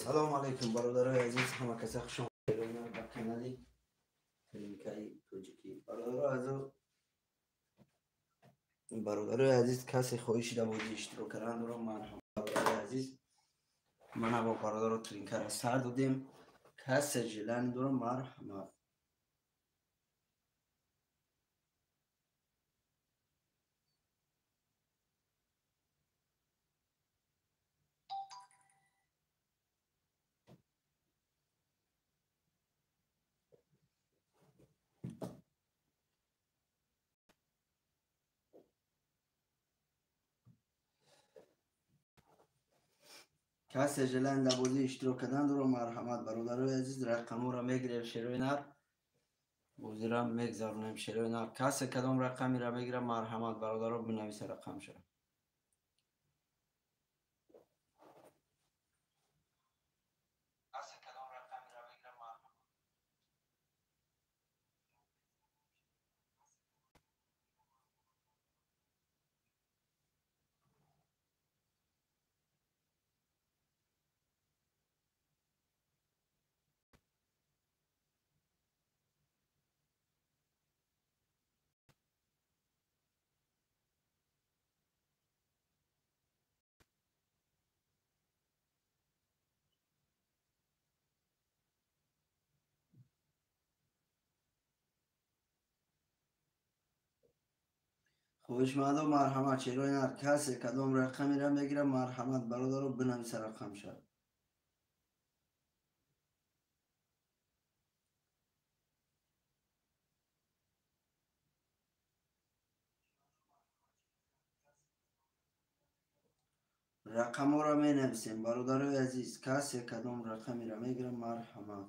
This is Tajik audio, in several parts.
Салом алейкум, бародарои азиз, ҳама каса хуш омадед ба канали Тринкаи Тоҷикӣ. Бародарои азиз, касе хоҳиши дар бозӣ иштирок кардан дорам, марҳамат. Бародарои азиз, мана бо бародаро тринкара сар додем. Касе желание дорам, марҳамат. Касе желание дар бозӣ иштирок кардан дорам, марҳамат. Бародарои азиз, рақамҳоро мегирем, шерои нар бозиро мегзаронем, шерои нар. Касе кадом рақамеро мегирам, марҳамат, бародаро, бинависа рақамшо. Хоҳишмандо, марҳамат, шерои нар. Касе кадом рақамеро мегирам, марҳамат, бародаро, бинависа рақамша. Рақамҳоро менависем, бародарои азиз. Касе кадом рақамеро мегирам, марҳамат.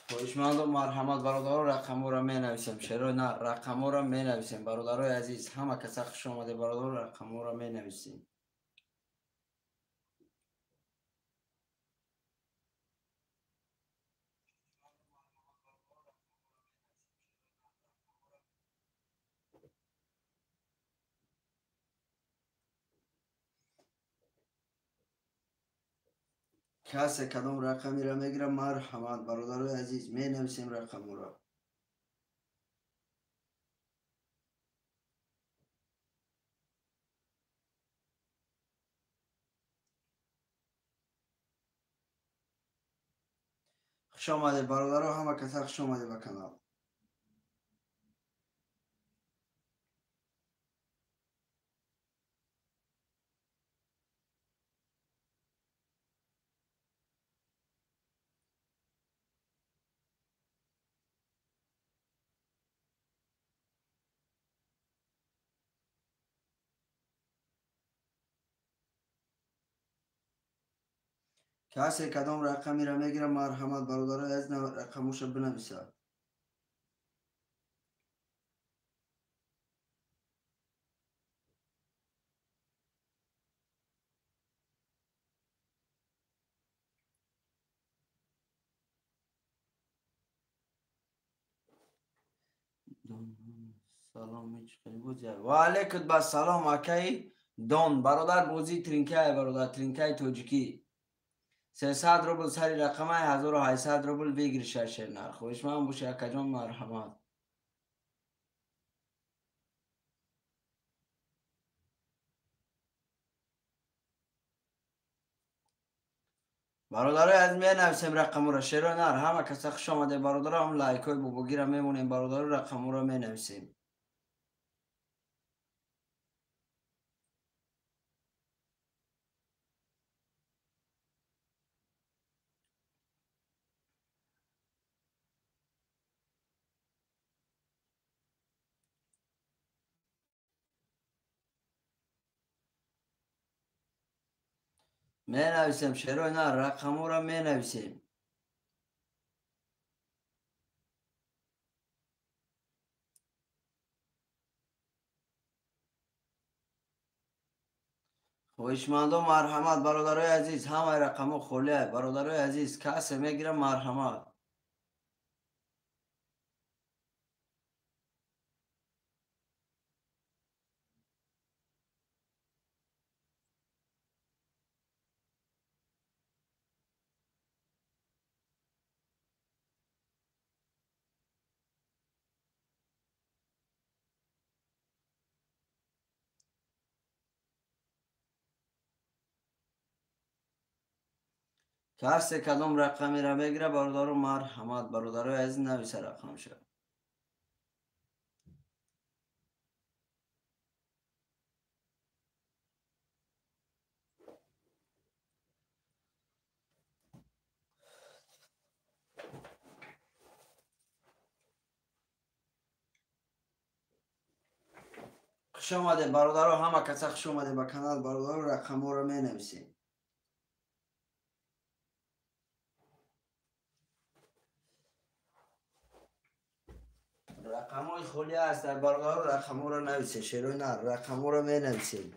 Хоҳишмандо, марҳамат, бародаро, рақамҳоро менависем. Шерои нар, рақамҳоро менависем, бародарои азиз. Ҳама каса хуш омадед, бародаро, рақамҳоро менависем. Касе кадом рақамеро мегирам, марҳамат, бародарои азиз, менависем рақамҳоро. Хуш омадед, бародаро, ҳама каса хуш омадед ба канал. Касе кадом рақамеро мегирам, марҳамат, бародарои азиз, рақамҳоша бинависад. Салом, ва алейкум басалом, акаи Дон, бародар, бозии тринкае, бародар, тринкаи тоҷикӣ. 300 рубл сари рақамаи 1800 рубл выигрыша, шернар. Хоҳишманд бошед, акаҷон, марҳамат. Бародарои аз менависем рақамҳоро, шерои нар. Ҳама каса хуш омадед, бародаро, ҳам лайкҳои бобогира мемонем, бародаро, рақамҳоро менависем. Менависем, шерои нар, рақамҳоро менависем. Хоҳишмандо марҳамат, бародарои азиз, ҳамаи рақамҳо холия. Бародарои азиз, касе мегирам, марҳамат. Касе кадом рақамеро мегира, бародаро марҳамат, бародарои азиз, нависа рақамша. Хуш омадед, бародаро, ҳама каса хуш омадед ба канал, бародаро, рақамҳоро менависем. Рақамҳои холия ҳастанд, бародаро, рақамҳоро нависед, шерои нар, рақамҳоро менависед.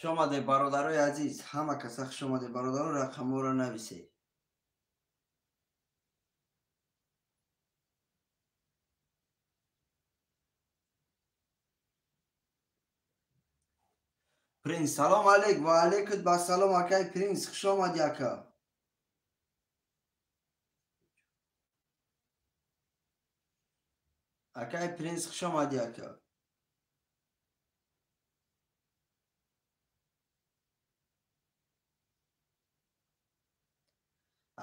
Хуш омадед, бародарои азиз, ҳама каса хуш омадед, бародаро, рақамҳоро нависед. Принц, салом алейк, ва алейкум басалом, акай Принц, хуш омадӣ, ака. Акай Принц, хуш омадӣ, ака.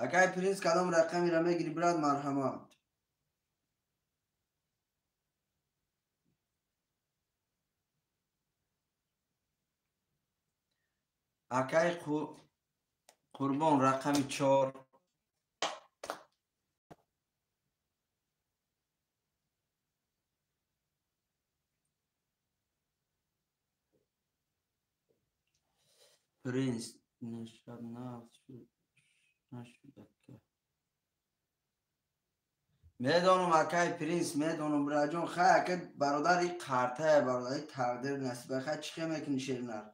Акай Принц, кадом рақамеро мегири, брат, марҳамат. Акай Қурбон, рақами 4. Принц, шаб нашуд, ака. Медонам, акай Принц, медонам, браҷон, хай, ака, бародар, и қартая, бародар, и тақдир насиба, хай, чӣ хел мекунӣ, шернар?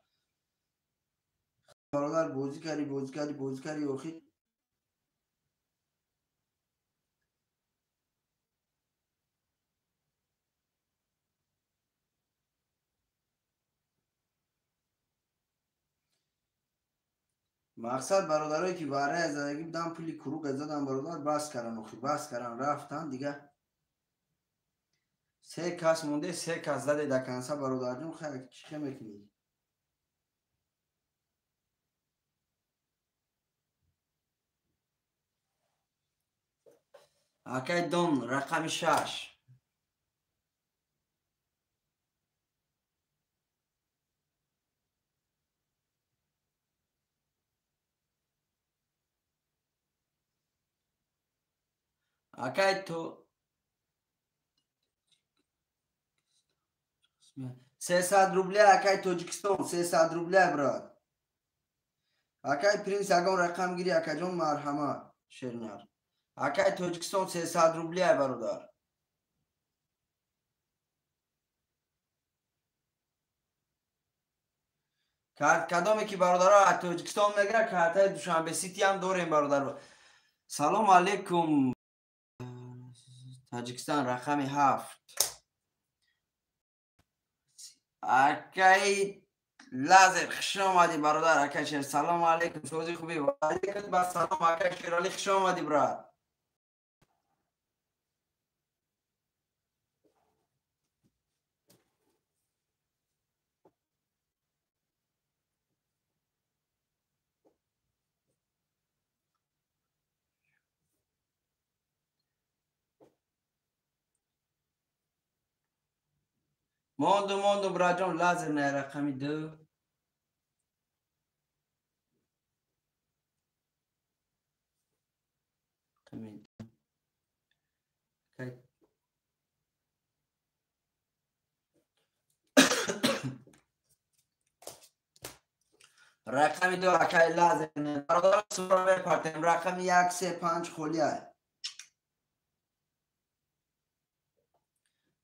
Бародар, бозӣ кардӣ, бозӣ кардӣ, бозӣ кардӣ, охир мақсад, бародарое ки варая задагӣ буданд, пули круга задан, бародар, бас кардан, охир бас кардан, рафтан, дига се кас монде, се кас заде да канса, бародарҷон, хай, чӣ хел мекунӣ? Акай Дон, рақами 6. Акай то 300 рубля, акай Тоҷикистон, 300 рубля, брат. Акай Принц, ягон рақам гири, акаҷон, марҳамат, шернар. Акай Тоҷикистон, 300 рубля, бародар. Кадоме ки бародаро аз Тоҷикистон мегирад, картаи Душанбе Сити ҳам дорем, бародар. Салом алейкум. Тоҷикистон, рақами 7. Акай Лазер, хуш омадӣ, бародар, акай Шер, салом алейкум, сози хубӣ? Ва алейкум басалом, акай Шералӣ, хуш омадӣ, брат. Монду, монду, браҷон, Лазер на рақами 2. Рақами 2. Рақами 2 акай лазер. Бародар сура мепартем. Рақами 1 3 5 холия.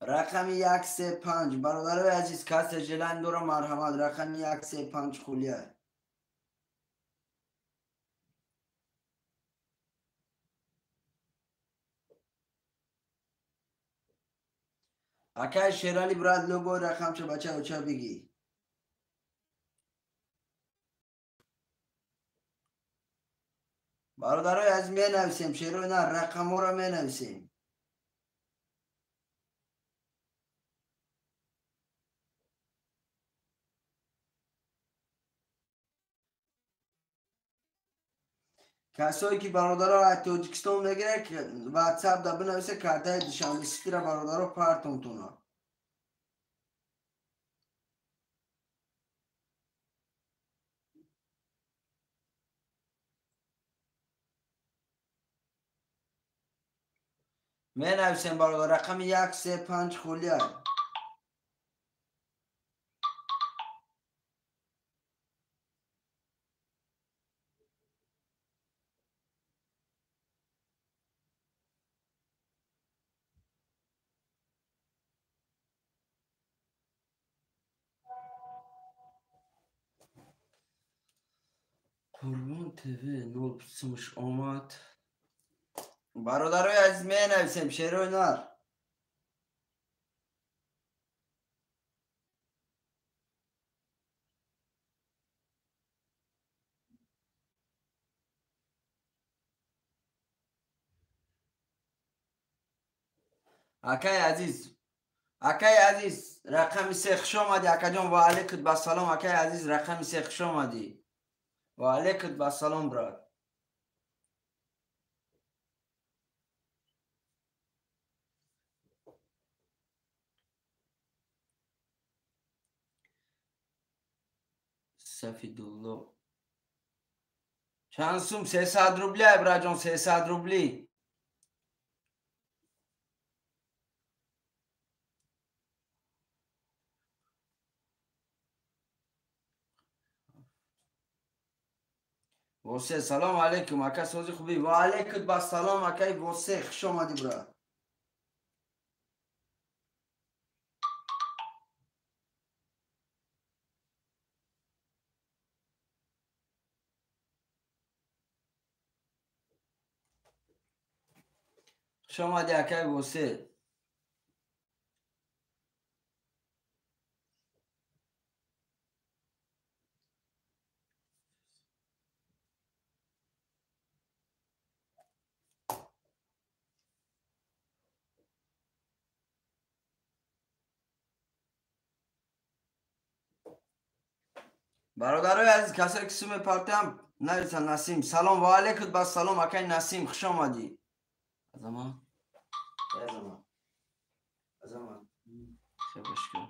Рақами 1 3 5 бародарои азиз, касе желание дора марҳамат. Рақами 1 3 5 холия. Акай Шерали брат, любой рақамча бача оча бигӣ. Бародарои азиз, менависем шерои на рақамҳоро менависем. Касое ки бародаро аз Тоҷикистон мегирад, WhatsApp да бинависа, картаи Душанбе Ситира бародаро партонтона. Менависем бародар, рақами 1 3 5 холия. Қурбон ТВ 0 сумш омад. Бародарои азиз, менависем шерои нар. Акай азиз, акай азиз, рақами 3 хуш омадӣ акаҷон. Ва алайкум басалом акай азиз, рақами 3 хуш омадӣ. Ва алайкум басалом брат. Сафидулло. Чанд сум? 300 рубли ай браҷон, 300 рубли. Восе, салом алейкум, ака, сози хуби. Ва алейкум басалом акай Восе, хуш омадӣ брат. Хуш омадӣ акай Восе. Бародарои азиз, касое ки сум мепартам, нависа. Насим, салом, ва алейкум басалом акай Насим, хуш омадӣ. Азамат, азамат, азамат, хебашка.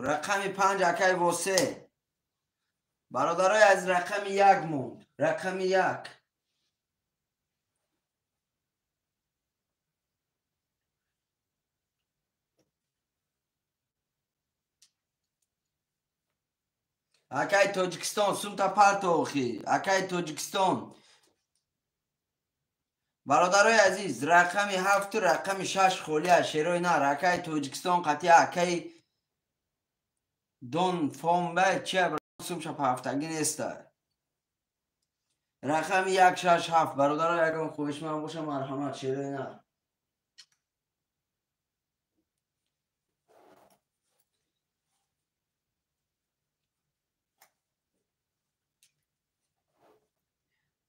Рақами 5 акай Восе. Бародарои аз, рақами 1 монд. Рақами 1. Акай Тоҷикистон, сумта парто охи. Акай Тоҷикистон. Бародарои азиз, рақами 7 рақами 6 холия шерои нар. Акай Тоҷикистон қатъи акай Дон фомба чия сумша ҳафтагӣ неста. Рақами 1 6 7 бародаро, ягон хоҳишманд боша марҳамат, шерои нар.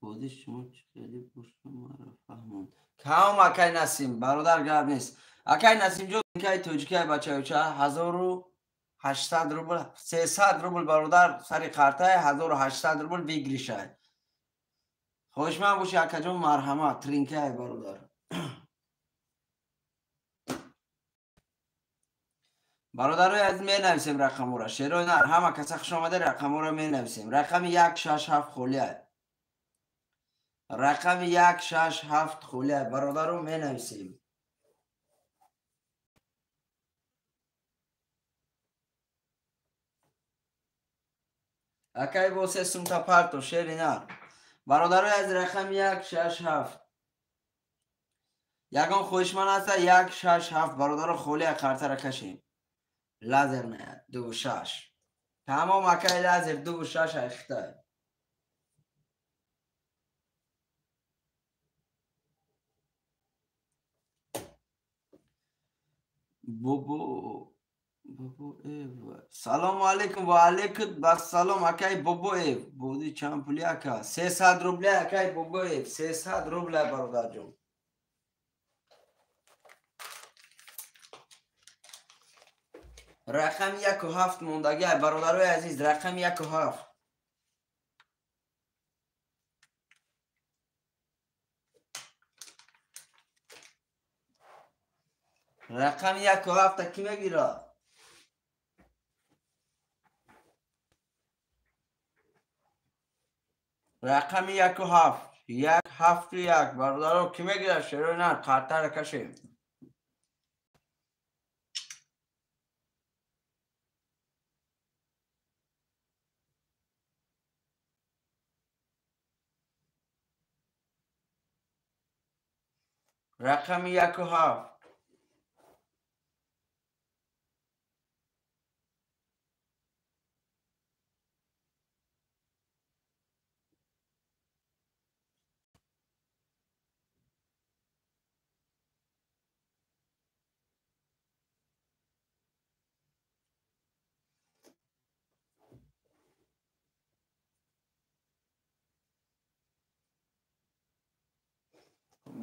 Бози шумо чӣ хеле боша маро фаҳмонд. Кам акай Насим, бародар, гап нест. Акай Насимҷон, акай тоҷикай бачаюча 1800 рубл, 300 рубл бародар, сари қартаи 1800 рубл выигрышай. Хоҳишманд боши акаҷон, марҳамат, тринкай бародар. Бародарои азиз, менависем рақамҳоро. Шерои нар, ҳама каса хуш омада, рақамҳоро менависем. Рақами 1 6 7 холия. Рақами 1 6 7 холия, бародаро, менависем. Акай бо се сумта парто, шери нар. Бародарои аз рақами 1 6 7. Ягон хоҳишманд ҳаста? 1 6 7, бародаро, холия, қартара кашем. Лазер меяд, 2 6. Тамом, акай лазер, 2 6 айхтай. Бобо Бобоев. Салому алейкум, ва алейкум бассалом, акай Бобоев. Боди чанд пули, ака? 300 рубля, акай Бобоев, 300 рубля, бародарҷон. Рақами 1 7 мондагӣ, бародарои азиз, рақами 1 7. Рақами 1 7 кӣ мегирад? Рақами 1 7, 1 7 1, бародаро, кӣ мегирад? Шерои нар, қартара кашем. Рақами 1 7.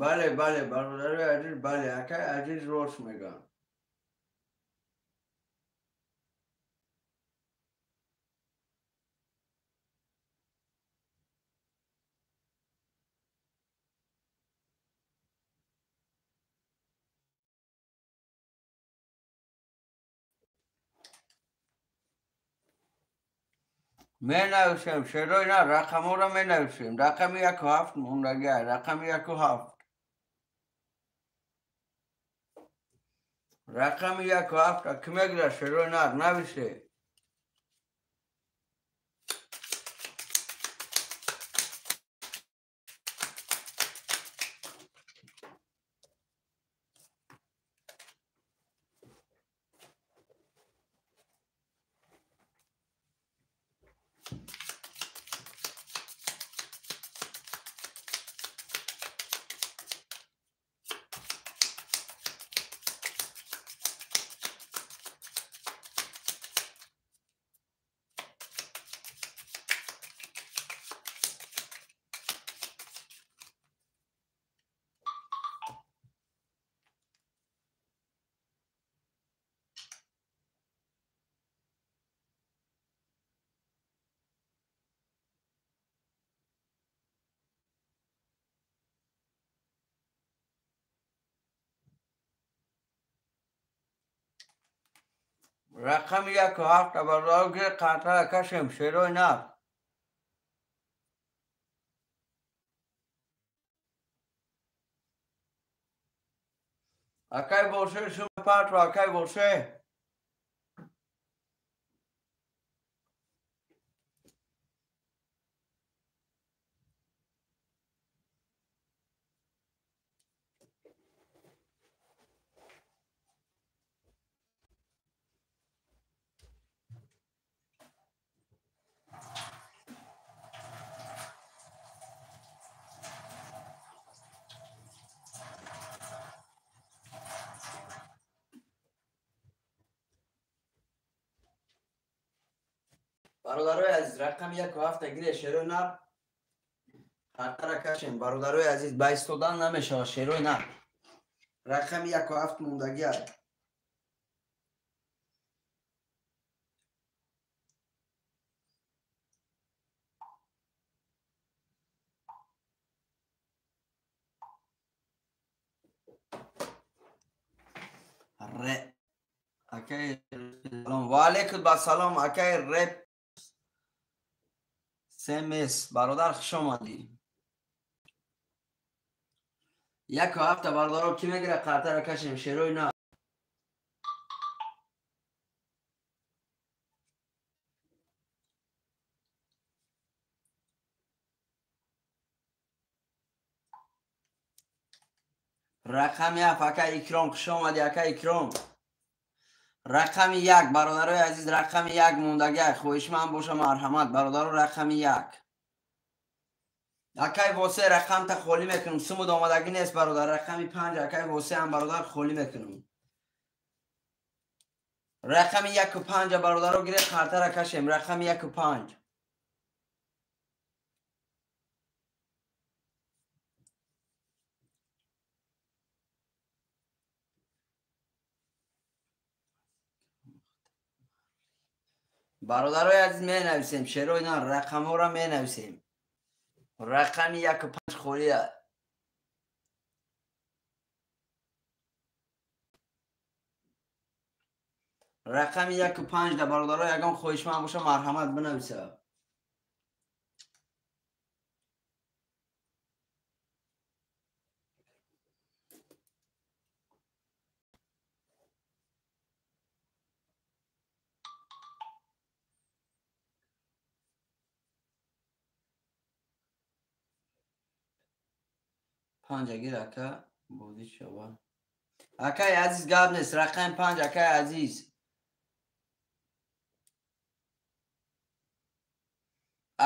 Бале, бале, бародарои азиз, бале, акай азиз рост мегӯям. Менависем, шерои на, рақамҳоро менависем. Рақами 1 7 мондагиа, рақами 1 7. Рақами 1 7 кӣ мегирад? Шерои нар, нависе. Рақами 1 7, бародаро, гир, қартара кашем, шерои нар. Акай боше, шума партро, акай боше. Бародарои азиз, рақами 1 7 гире, шерои нар, қартара кашем. Бародарои азиз, ба истодан намешавад, шерои нар. Рақами 1 7 мондагиа. Акай салом. Ва алейкум ассалом акай реп СМС бародар хуш омадӣ. 1 ҳафта бародаро ки мегира қартара кашем шерои на. Рақами 7 ака Икром хуш омадӣ ака Икром. Рақами 1 бародарои азиз рақами 1 мондагиай хоҳишманд боша марҳамат бародаро рақами 1. Акай Восе рақамта холӣ мекунам сумуд омадагӣ нест бародар рақами 5 акай Восе ҳам бародар холӣ мекунам. Рақами 1 5 бародаро гире қартара кашем рақами 1 5. Бародарои азиз менависем шерои на рақамҳоро менависем. Рақами 1 5 холия. Рақами 1 5 да бародаро ягон хоҳишманд боша марҳамат бинависа. Панҷагир ака бозӣ шава. Акай азиз гап нест рақами 5 акай азиз.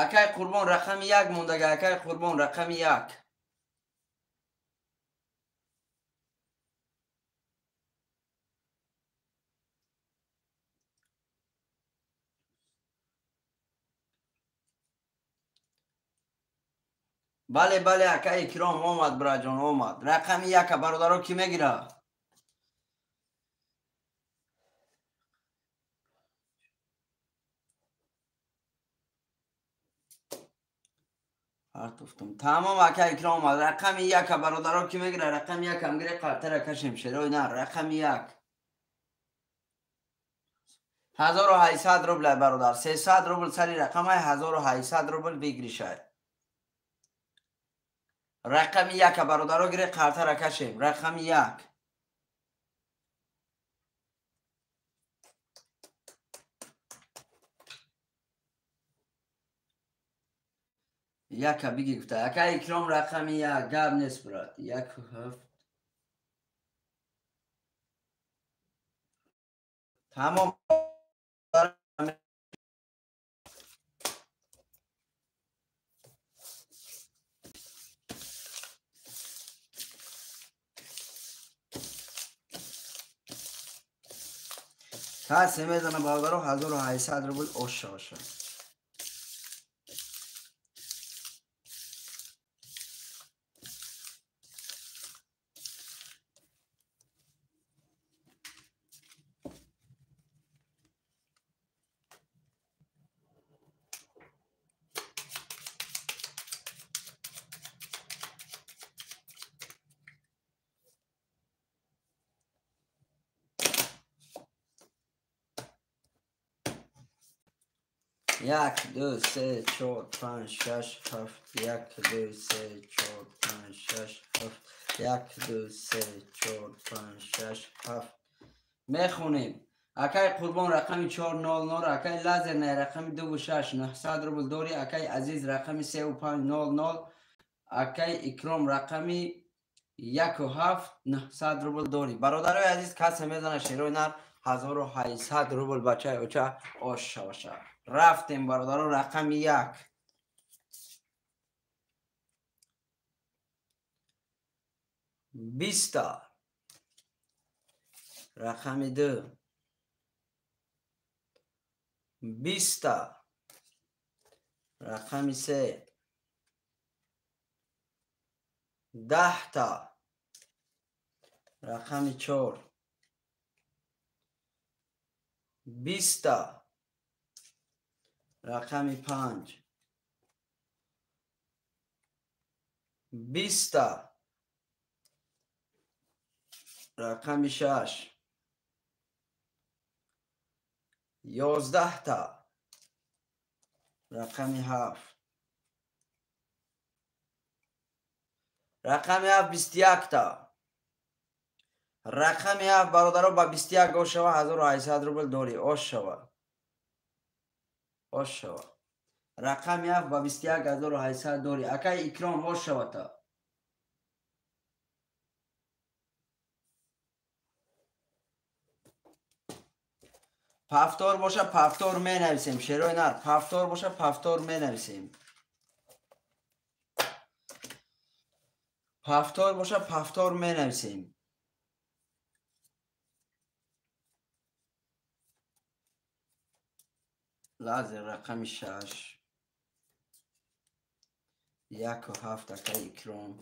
Акай Қурбон рақами 1 мондага акай Қурбон рақами 1. Бале бале ака Икром омад бираҷон омад. Рақами 1 бародаро ки мегира? Партофтум. Тамом ака Икром омад. Рақами 1 бародаро ки мегира? Рақами 1 ам гире қартара кашем шерои на рақами 1. 1800 рубл бародар. 300 рубл сари рақамай 1800 рубл бигиришай. Рақами 1 бародаро гире қартара кашем. Рақами 1. Яка биги гуфта. Ака Икром рақами 1 гап нест брат. 1 7. Тамом. Касе мезана бародаро 1800 рубл оша оша. 1 2 3 4 5 6 7 1 2 3 4 5 6 7 1 2 3 4 5 6 7 мехонем. Акай Қурбон рақами 400, акай Лазернай рақами 2 6 900 рубл дори, акай Азиз рақами 3 5 00, акай Икром рақами 1 7 900 рубл дори. Бародарои азиз касе мезана шерои нар 1800 рубл бачаи оча оша оша. Рафтем бародаро рақами 1. 20 рақами 2 20 рақами 3 10 рақами 4 20 рақами 5 20 рақами 6 11 та. Рақами 7. Рақами 7 21 та. Рақами 7, бародаро, ба 21 ошава, 1800 рубл дорӣ. Ошава, ошава. Рақами 7 ба 21 800 дорӣ. Акай Икром, ошавата. Повтор боша, повтор менависем. Шерои нар, повтор боша, повтор менависем. Повтор боша, повтор менависем. Лазер, рақами 6, 1 у 7. Акай Икром.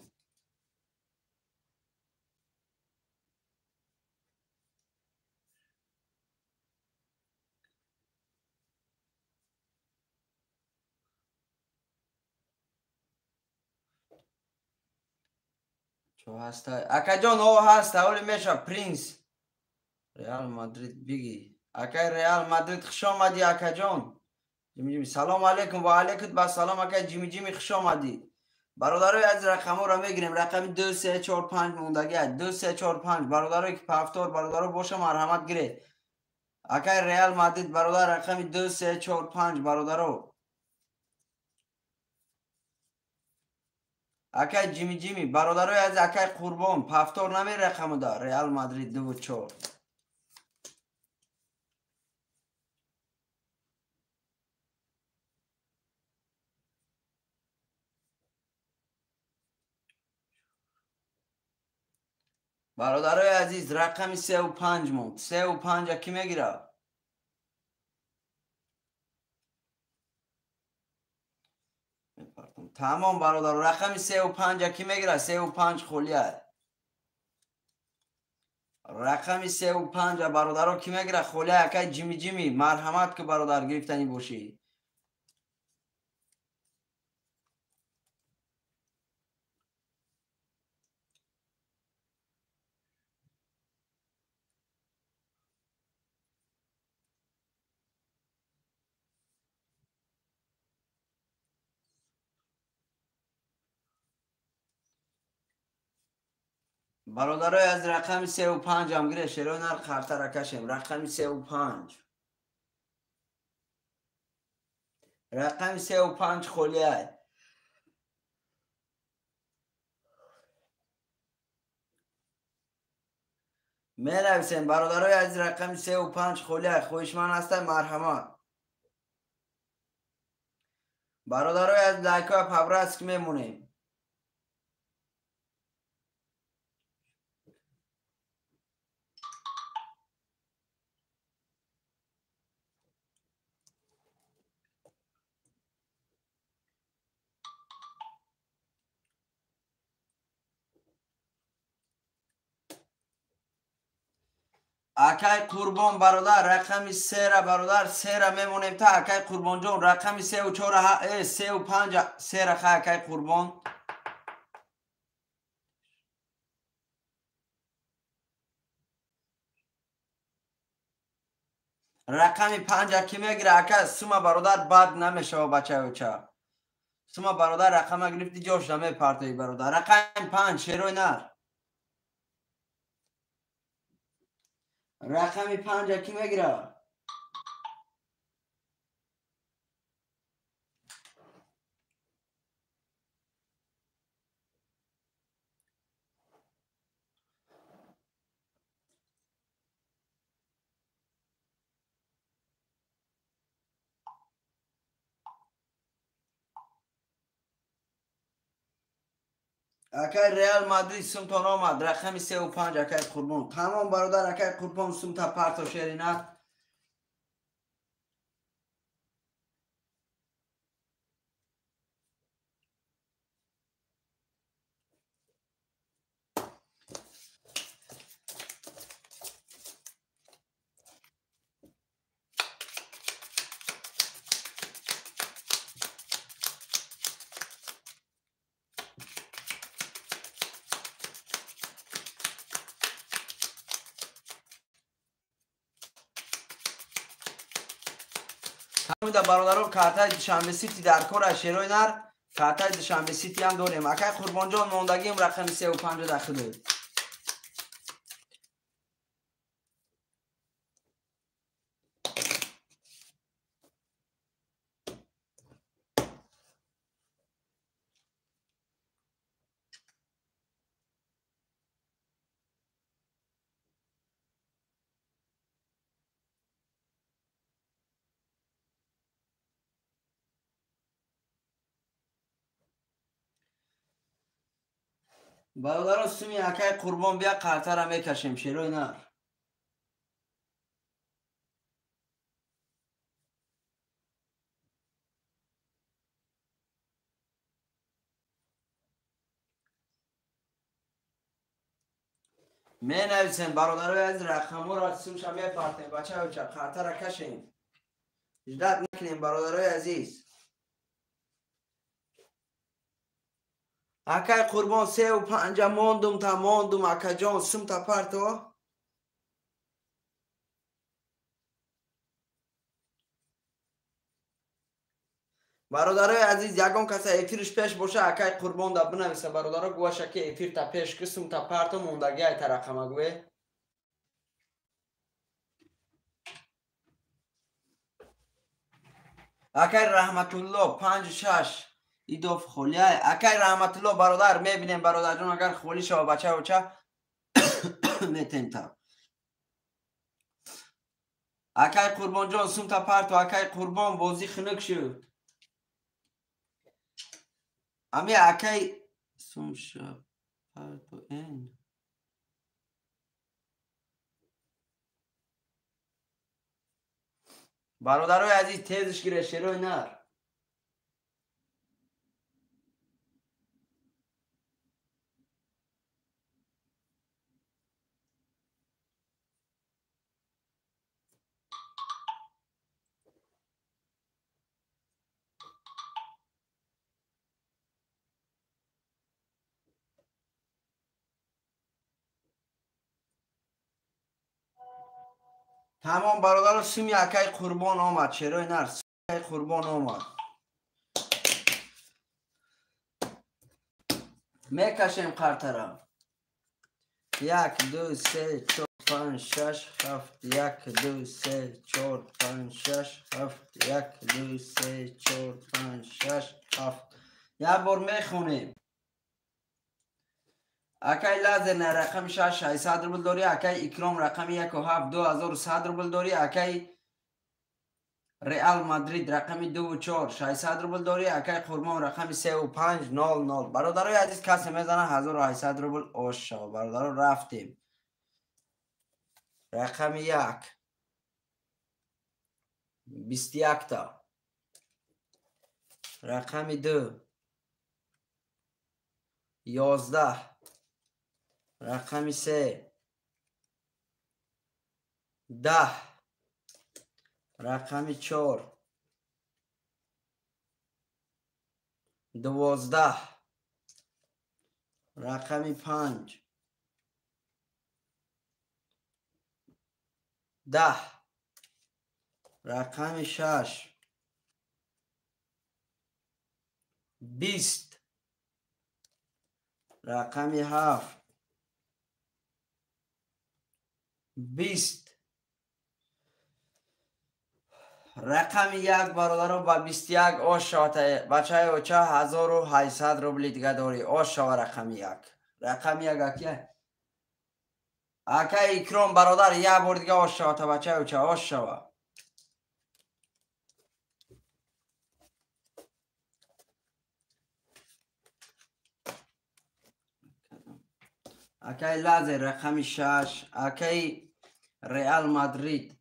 Чо ҳаста, акаҷон? О, ҳаста, оли меша. Принс Реал Мадрид биги. Акай Реал Мадрид, хуш омадӣ, акаҷон. Ҷими, салом алейкум. Ва алейкум ба салом, акай Ҷими Ҷими, хуш омадӣ. Бародарои азиз, рақамҳоро мегирем. Рақами 2, 3, 4, 5 мондагӣ. 2, 3, 4, 5. Бародарое ки повтор, бародаро боша, марҳамат, гире. Акай Реал Мадрид, бародар, рақами 2, 3, 4, 5, бародаро. Акай Ҷими Ҷими, бародарои азиз, акай Қурбон, повтор намери рақамуда. Реал Мадрид, 2 у 4. Бародарои азиз, рақами 3 у 5 монд. 3 у 5-а кӣ мегирад? Тамом, бародаро, рақами 3 у 5-а кӣ мегирад? 3 у 5 холия. Рақами 3 у 5-а, бародаро, кӣ мегирад? Холия. Акай Ҷими Ҷими, марҳамат, ки бародар гирифтанӣ бошӣ. Бародарои аз рақами 3 у 5-ам гире. Шерои нар, қартара кашем. Рақами 3 у 5, рақами 3 у 5 холиай. Менависем, бародарои азиз, рақами 3 у 5 холиай. Хоҳишманд ҳастай, марҳамат. Бародарои аз лайкҳоя по-братски мемонем. Акай Қурбон, бародар, рақами 3-ра, бародар, 3-ра мемонем та. Акай Қурбонҷон, рақами 3 у 4-а, 3 у 5-а, 3-ра ха, акай Қурбон. Рақами 5-а кӣ мегира, ака? Сума, бародар, бад намешава, бачаюча. Сума, бародар, рақама гирифти, ҷош намепартои, бародар. Рақами 5, шерои нар. Рақами 5-а кӣ мегира? Акай Реал Мадрид, сумтон омад. Рақами 3 у 5, акай Қурбон. Тамом, бародар, акай Қурбон, сумта парто, шерина. Да бародарон картаи Душанбе Сити дар кор аз шерои нар, картаи Душанбе Сити ҳам дорем. Акай Қурбонҷон, мондагиам рақами 3 5 дар худо. Бародаро, суми акай Қурбон бия, қартара мекашем, шерои нар. Менависем, бародарои азиз, рақамҳоро сумша мепартем, бачаоча, қартара кашем, ждать накунем, бародарои азиз. Акай Қурбон, 3 5 мондум, та мондум, акаҷон, сумта парто. Бародарои азиз, ягон каса эфирш пеш боша, акай Қурбон да бинависа, бародаро, гӯяша ки эфирта пеш ки, сумта парто, мондагӣ айта рақама гӯе. Акай Раҳматулло, 5 6 идоф холиай. Акай Раҳматулло, бародар, мебинем, бародарҷон, агар холӣ шава, бачаоча, метем та. Акай Қурбонҷон, сумта парто. Акай Қурбон, бозӣ хунук шуд. Ами акай сумша парто эн. Бародарои азиз, тезш гире, шерои нар. Тамом, бародаро, суми акай Қурбон омад, шерои нар, акай Қурбон омад. Мекашем қартара. Як, ду, се, чор, панҷ, шаш, ҳафт, як, ду, се, чор, панҷ, шаш, ҳафт, як, ду, се, чор, панҷ, шаш, ҳафт. Як бор мехонем. Акай Лазер на рақами 6 600 рубл дорӣ, акай Икром рақами 1 7 2100 рубл дорӣ, акай Реал Мадрид рақами 2 4 600 рубл дорӣ, акай Қурбон рақами 3 5 00. Бародарои азиз, касе мезана, 1800 рубл ош шава. Бародаро, рафтем. Рақами 1 21-та. Рақами 2 11. Рақами 3 10. Рақами 4 12. Рақами 5 10. Рақами 6 20. Рақами 7 20. Рақами 1, бародаро, ба 21 ош шавад. Бачаи оча, 1800 рубли дига дорӣ, ош шава. Рақами 1, рақами 1 акия, акай Икром, бародар, як бор дига ош шавад, бачаи оча, ош шава. Акай Лазер рақами 6, акай Реал Мадрид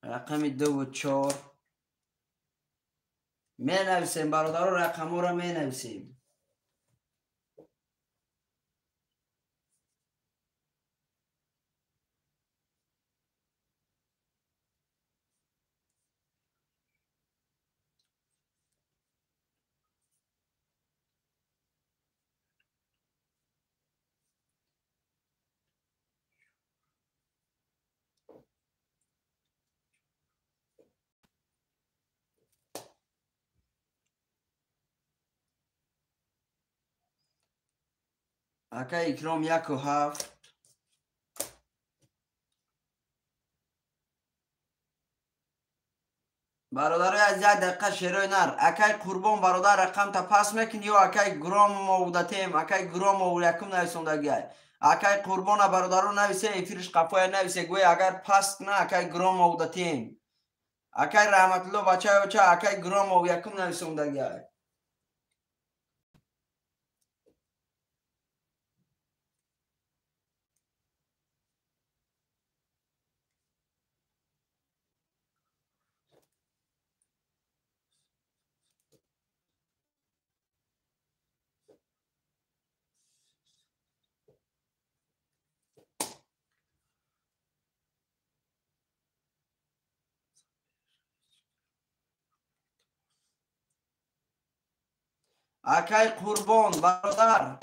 рақами 2 4. Менависем, бародаро, рақамҳоро менависем. Акай Икром 1,7. Бародарои аз як дақиқа шерои нар. Акай Қурбон бародар рақамта пас мекунӣ ё акай Громов датем, акай Громов якум нависондагиай. Акай Қурбона бародаро нависе, эфириш қафоя нависе, гӯе агар пас на акай Громов датем. Акай Раҳматулло бачаи оча, акай Громов якум нависондагиай. Акай Қурбон бародар.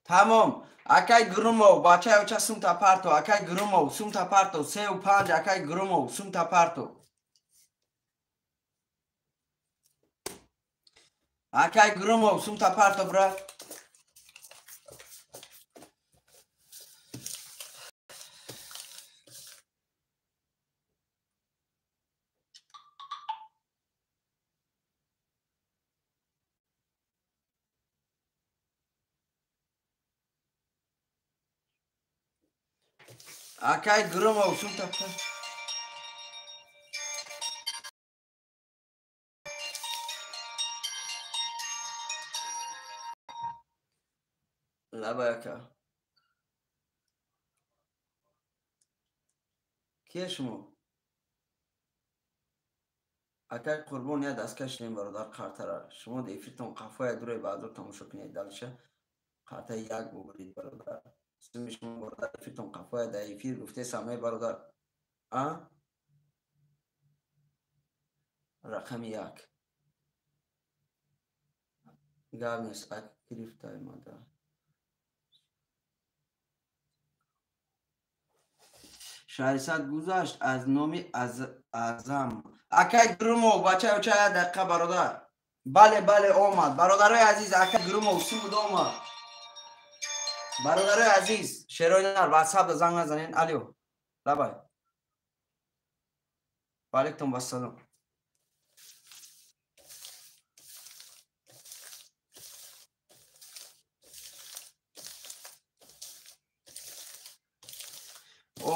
Тамом. Акай Грумов бачаи оча сумта парто, акай Грумов сумта парто, 3,5 акай Грумов сумта парто. Акай Грумов сумта парто брат. Акай Грумов сумта парто. Лабай ака. Кие шумо? Акай Қурбон я дасткаш нем бародар қартара. Шумо эфиртон қафоя дуре баъдо тамошо кунед далша. Қарта як бубурид бародар. Суми шумо бародар эфиртон қафоя дар эфир гуфте самай бародар. А? Рақами 1. Гап нест, ак гирифтай мада. 600 гузашт аз номи Азам. Акай Грумов бачаи оча як дақиқа бародар. Бале бале омад. Бародарои азиз акай Грумов сумуд омад. Бародарои азиз шерои нар ватсап занг назанен. Алё. Лабай. Ва алайкум вассалом.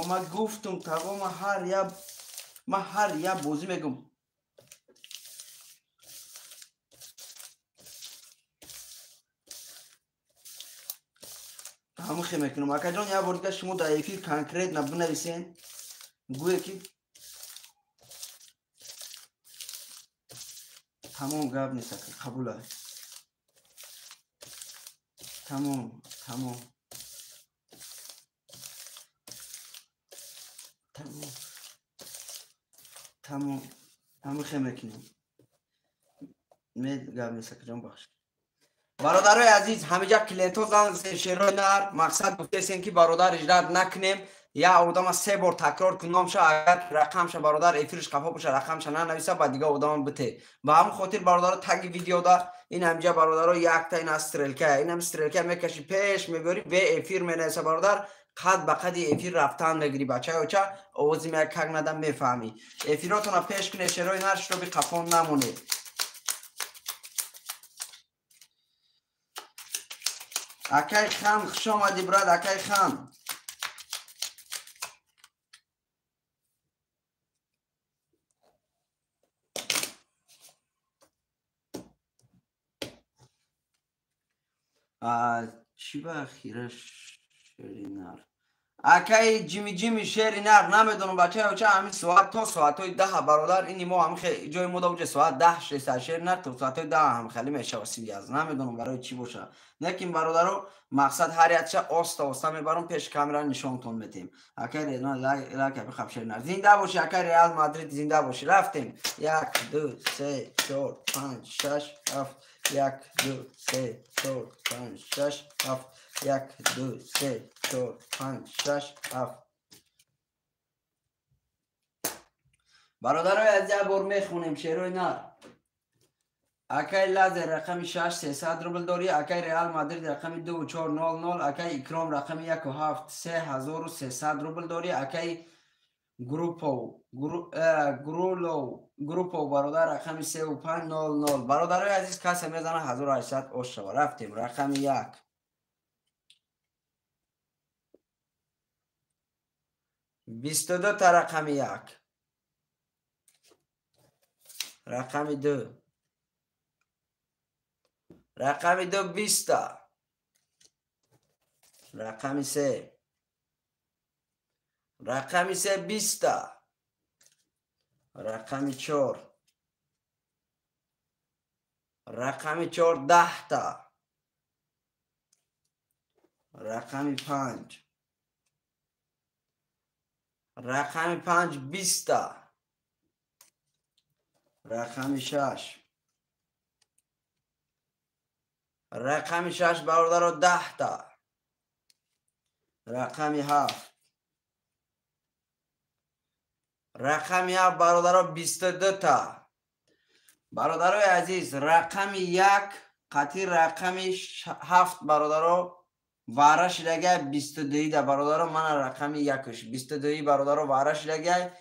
Ма гуфтум таго ма ҳар я бозӣ мегум. Ҳамухе мекунам. Акаҷон як бор дига шумо дар эфир конкретно бинависен. Гӯе ки тамом гап нест ака, қабул аст. Тамом, тамом. Тамом. Тамом. Ҳамухе мекунем. Гап нест акаҷон, бахш. Бародарои азиз, ҳамиҷа клиентҳо занг зад шерои нар, мақсад гуфтесен ки бародар иҷрат накунем. Я одама 3 бор такрор кун номша, агар рақамша бародар эфирш қафо боша, рақамша нанависа, ба дига одама бите. Ба ҳамин хотир бародаро таги видеода ин ҳамиҷа бародаро якта ин аз стрелка, ин ҳам стрелка мекаши пеш мебёри, бе эфир менависа бародар, қад ба қади эфир рафтан мегири бачаи оча, овози мея как надам мефаҳмӣ. Эфиротона пеш кунед, шерои нар шуроби қафон намонед. Акай хан, хуш омадӣ брат, акай хан. Чӣ ба хира шери нар? Акай Ҷими Ҷими шери нар, намедонам бачаи оча, ҳамин соат то соатҳои 10 бародар, ини мо ҳам ҷои мо да уҷа соат 10 шеста шери нар то соатҳои 10 ҳам хеле мешава силяз. Намедонам барои чӣ боша. Лекин бародаро мақсад ҳар якча оста оста мебарам пеш камера нишонтон метем. Акай лайк бихаб шери нар. Зинда бошӣ акай Реал Мадрид, зинда бошӣ. Рафтем. 1 2 3 4 5 6 7 1 2 3 4 5 6 7 1 2 3 4 5 6 7. Бародарои аз як бор мехонем шерои нар. Акай Лазер рақами 6 300 рубл дорӣ, акай Реал Мадрид рақами 2 4 0 0, акай Икром рақами 1 7 3300 рубл дорӣ, акай Группов Группов бародар рақами 3 5 0 0. Бародарои азиз, касе мезана 1800 ош шава. Рафтем рақами 1. 22 та рақами 1. Рақами 2. Рақами 2 20. Рақами 3. Рақами 3 20. Рақами 4. Рақами 4 10 та. Рақами 5. Рақами 5 20 та. Рақами 6. Рақами 6 бародаро 10 та. Рақами 7. Рақами 7 бародаро 22 та. Бародарои азиз, рақами 1 қатъи рақами 7 бародаро вара шидагай 22 да бародаро. Мана рақами 1 22 бародаро вара шидагай.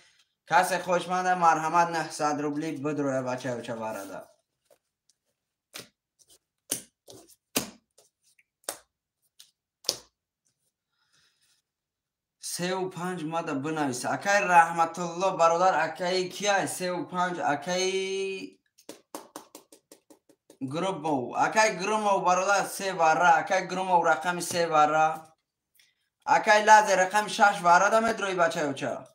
Касе хоҳишманда марҳамат 900 рубли бидроя бачаюча варада. Се у панҷ мада бинавис. Акай Раҳматулло бародар, акаи кияй? 3 у 5 акаи Грумов. Акай Грумов бародар 3 вара. Акай Грумов рақами 3 вара. Акай Лазер рақами 6 вара да медрои бачаюча.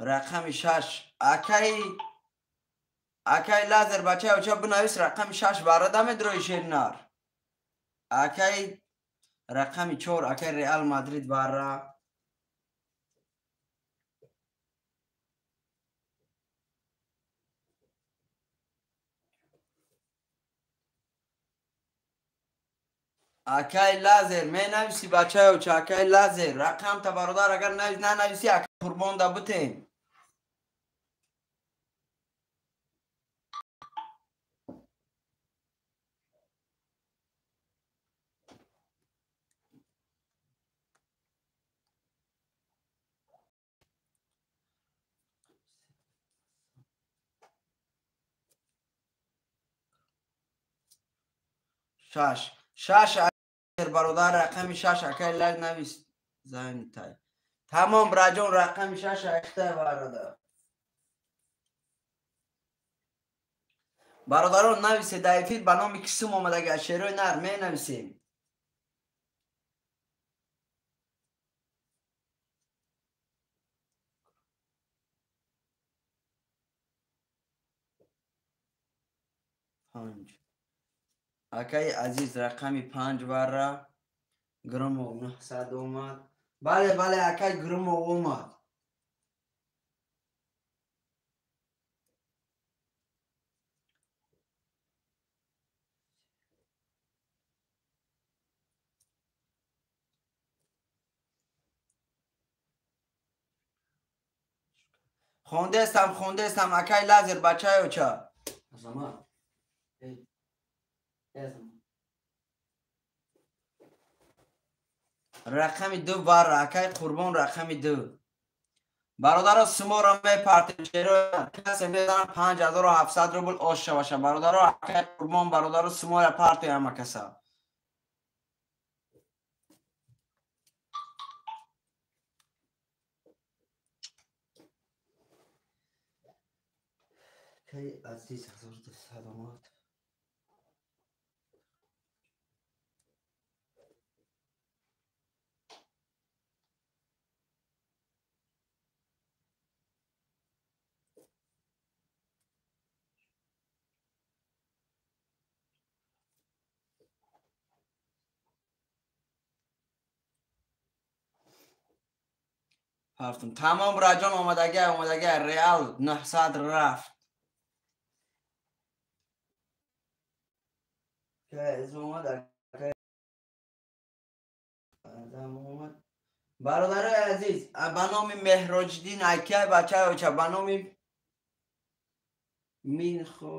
Рақами 6. Акай Лазер бачаюча бинавис рақами 6 варада медрои шернар. Акай рақами 4 акай Реал Мадрид вара. Акай Лазер менависи бачаюча. Акай Лазер рақам та бародар агар нанависи акай Қурбон да бутем. Шаш. Шаш бародар рақами 6 акай лаг навис зайнитай. Тамом браҷон рақами 6 актай бародар. Бародарон нависе дар эфир ба номи кисум омадага шерои нар менависем. Панҷ. Акаи азиз рақами 5 вара. Грумов 900 омад. Бале, бале, акай Грумов омад. Хондестам, хондестам, акай Лазер бачаюча. Азамат. Эй. Рақами 2 вара, акай Қурбон рақами 2. Бародаро суморо мепартем шеро касе мезанам 5700 рубл ош шаваша. Бародаро акай Қурбон бародаро суморо партем ҳама каса. Кай азиз 1200 омад. Ҳафтум. Тамом раҷон омадага, омадага Реал 900 рафт. Бародарои азиз, ба номи Меҳроҷиддин акай бачаи оча, ба номи Минхо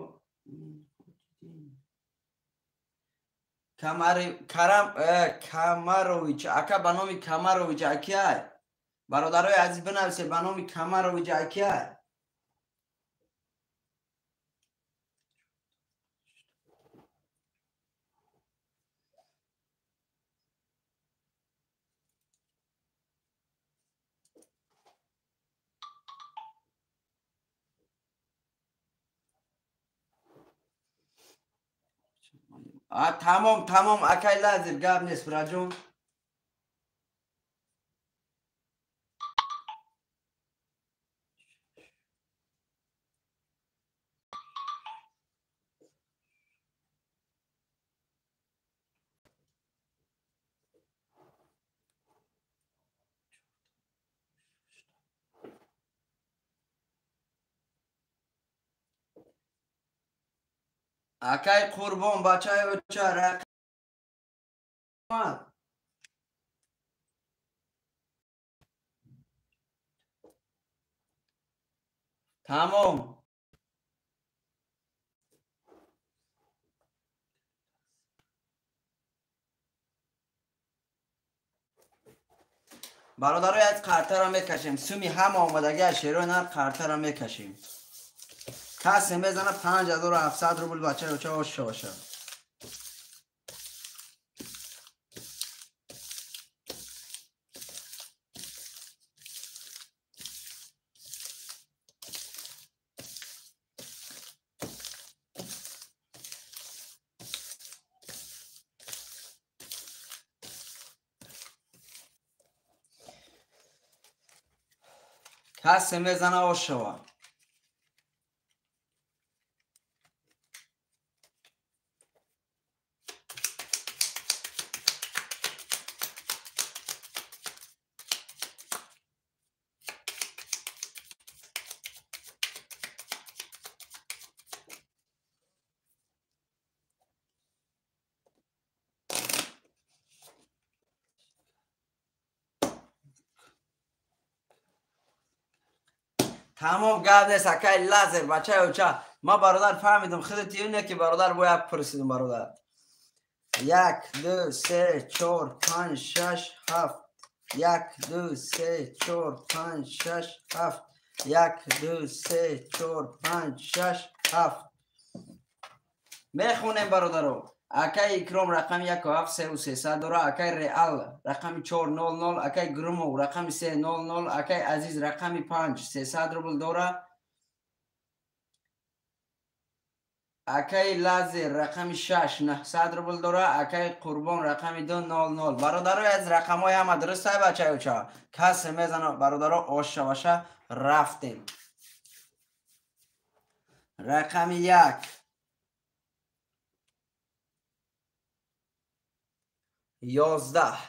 Камарович ака, ба номи Камарович акай. Бародарои азиз бинависед ба номи Камарович акай. Тамом, тамом акай Лазир, гап нест бираҷон. Акай Қурбон бачаи оча рақам. Тамом. Бародарои аз қартаро мекашем. Суми ҳама омадагӣ аз шерои нар қартаро мекашем. Касе мезана 5700 рубл бачаи оча ош бошад. Касе мезана ош шава. Тамом гап нест акай Лазер бачаи оча. Ма бародар фаҳмидам худат ине ки бародар бояд пурсидам бародар. 1 2 3 4 5 6 7 1 2 3 4 5 6 7 1 2 3 4 5 6 7 мехонем бародаро. Акай Икром рақами 1 7 3 300 дора, акай Реал рақами 400, акай Грумов рақами 300, акай Азиз рақами 5 300 рубл дора, акай Лазер рақами 6 900 рубл дора, акай Қурбон рақами 200. Бародарои аз рақамҳои ҳама дуруст ай бачаи оча. Касе мезана бародаро ош шаваша рафтем. Рақами 1 11,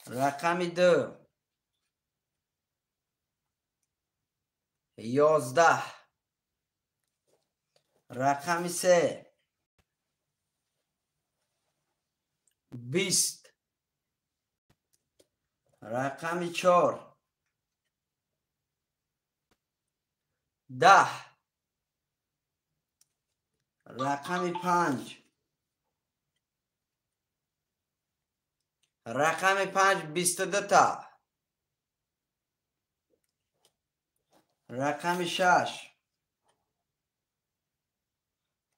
рақами 2 11, рақами 3 20, рақами 4 10, рақами 5 рақами 5 22 та, рақами 6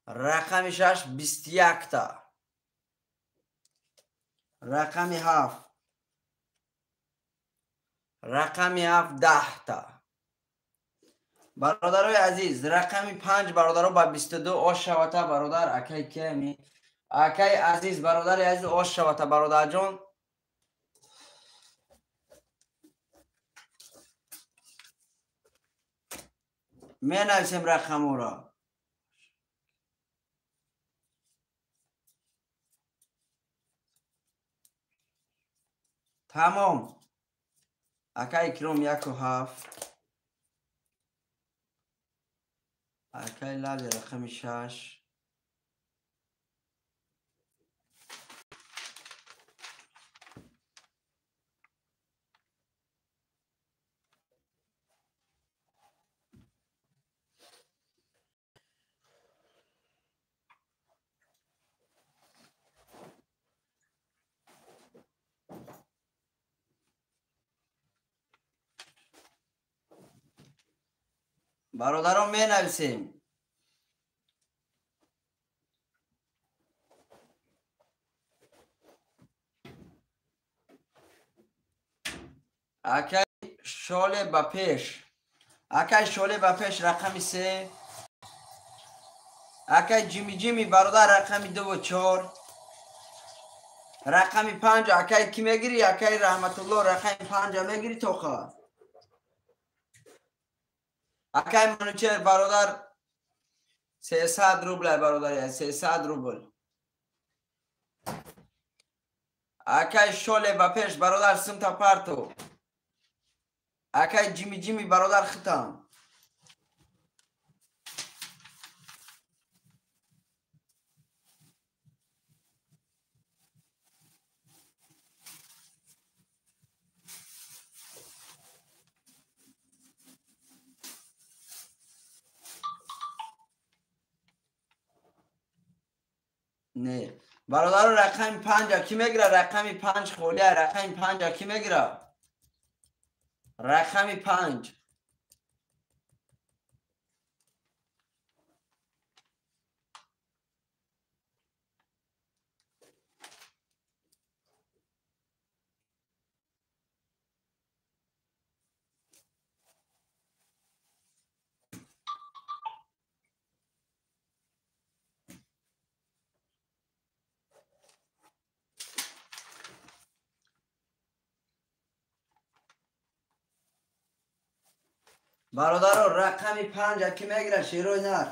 рақами 6 21 та, рақами 7 рақами 7 10 та. Бародарои азиз, рақами 5 бародаро ба 22 ош шавата бародар, акай кеми. Акай азиз, бародари азиз, ош шавата бародарҷон. Менависем рақаморо. Тамом. Акай Икром 1,7. Акай Лали рақами 6. Бародарон менависем. Акай Шоле ба пеш. Акай Шоле ба пеш рақами 3. Акай Ҷими Ҷими бародар рақами 2 ва 4. Рақами 5 акай ки мегири? Акай Раҳматулло рақами 5 мегири тоқа. Акай Манучер бародар 300 рубл бародар, 300 рубл. Акай Шоле ба пеш бародар сумта парту. Акай Ҷими Ҷими бародар хитам. Не. Бародаро рақами 5 ки мегира? Рақами 5 холия, рақами 5 ки мегира? Рақами 5. Бародаро рақами 5 ки мегира? Шерои нар.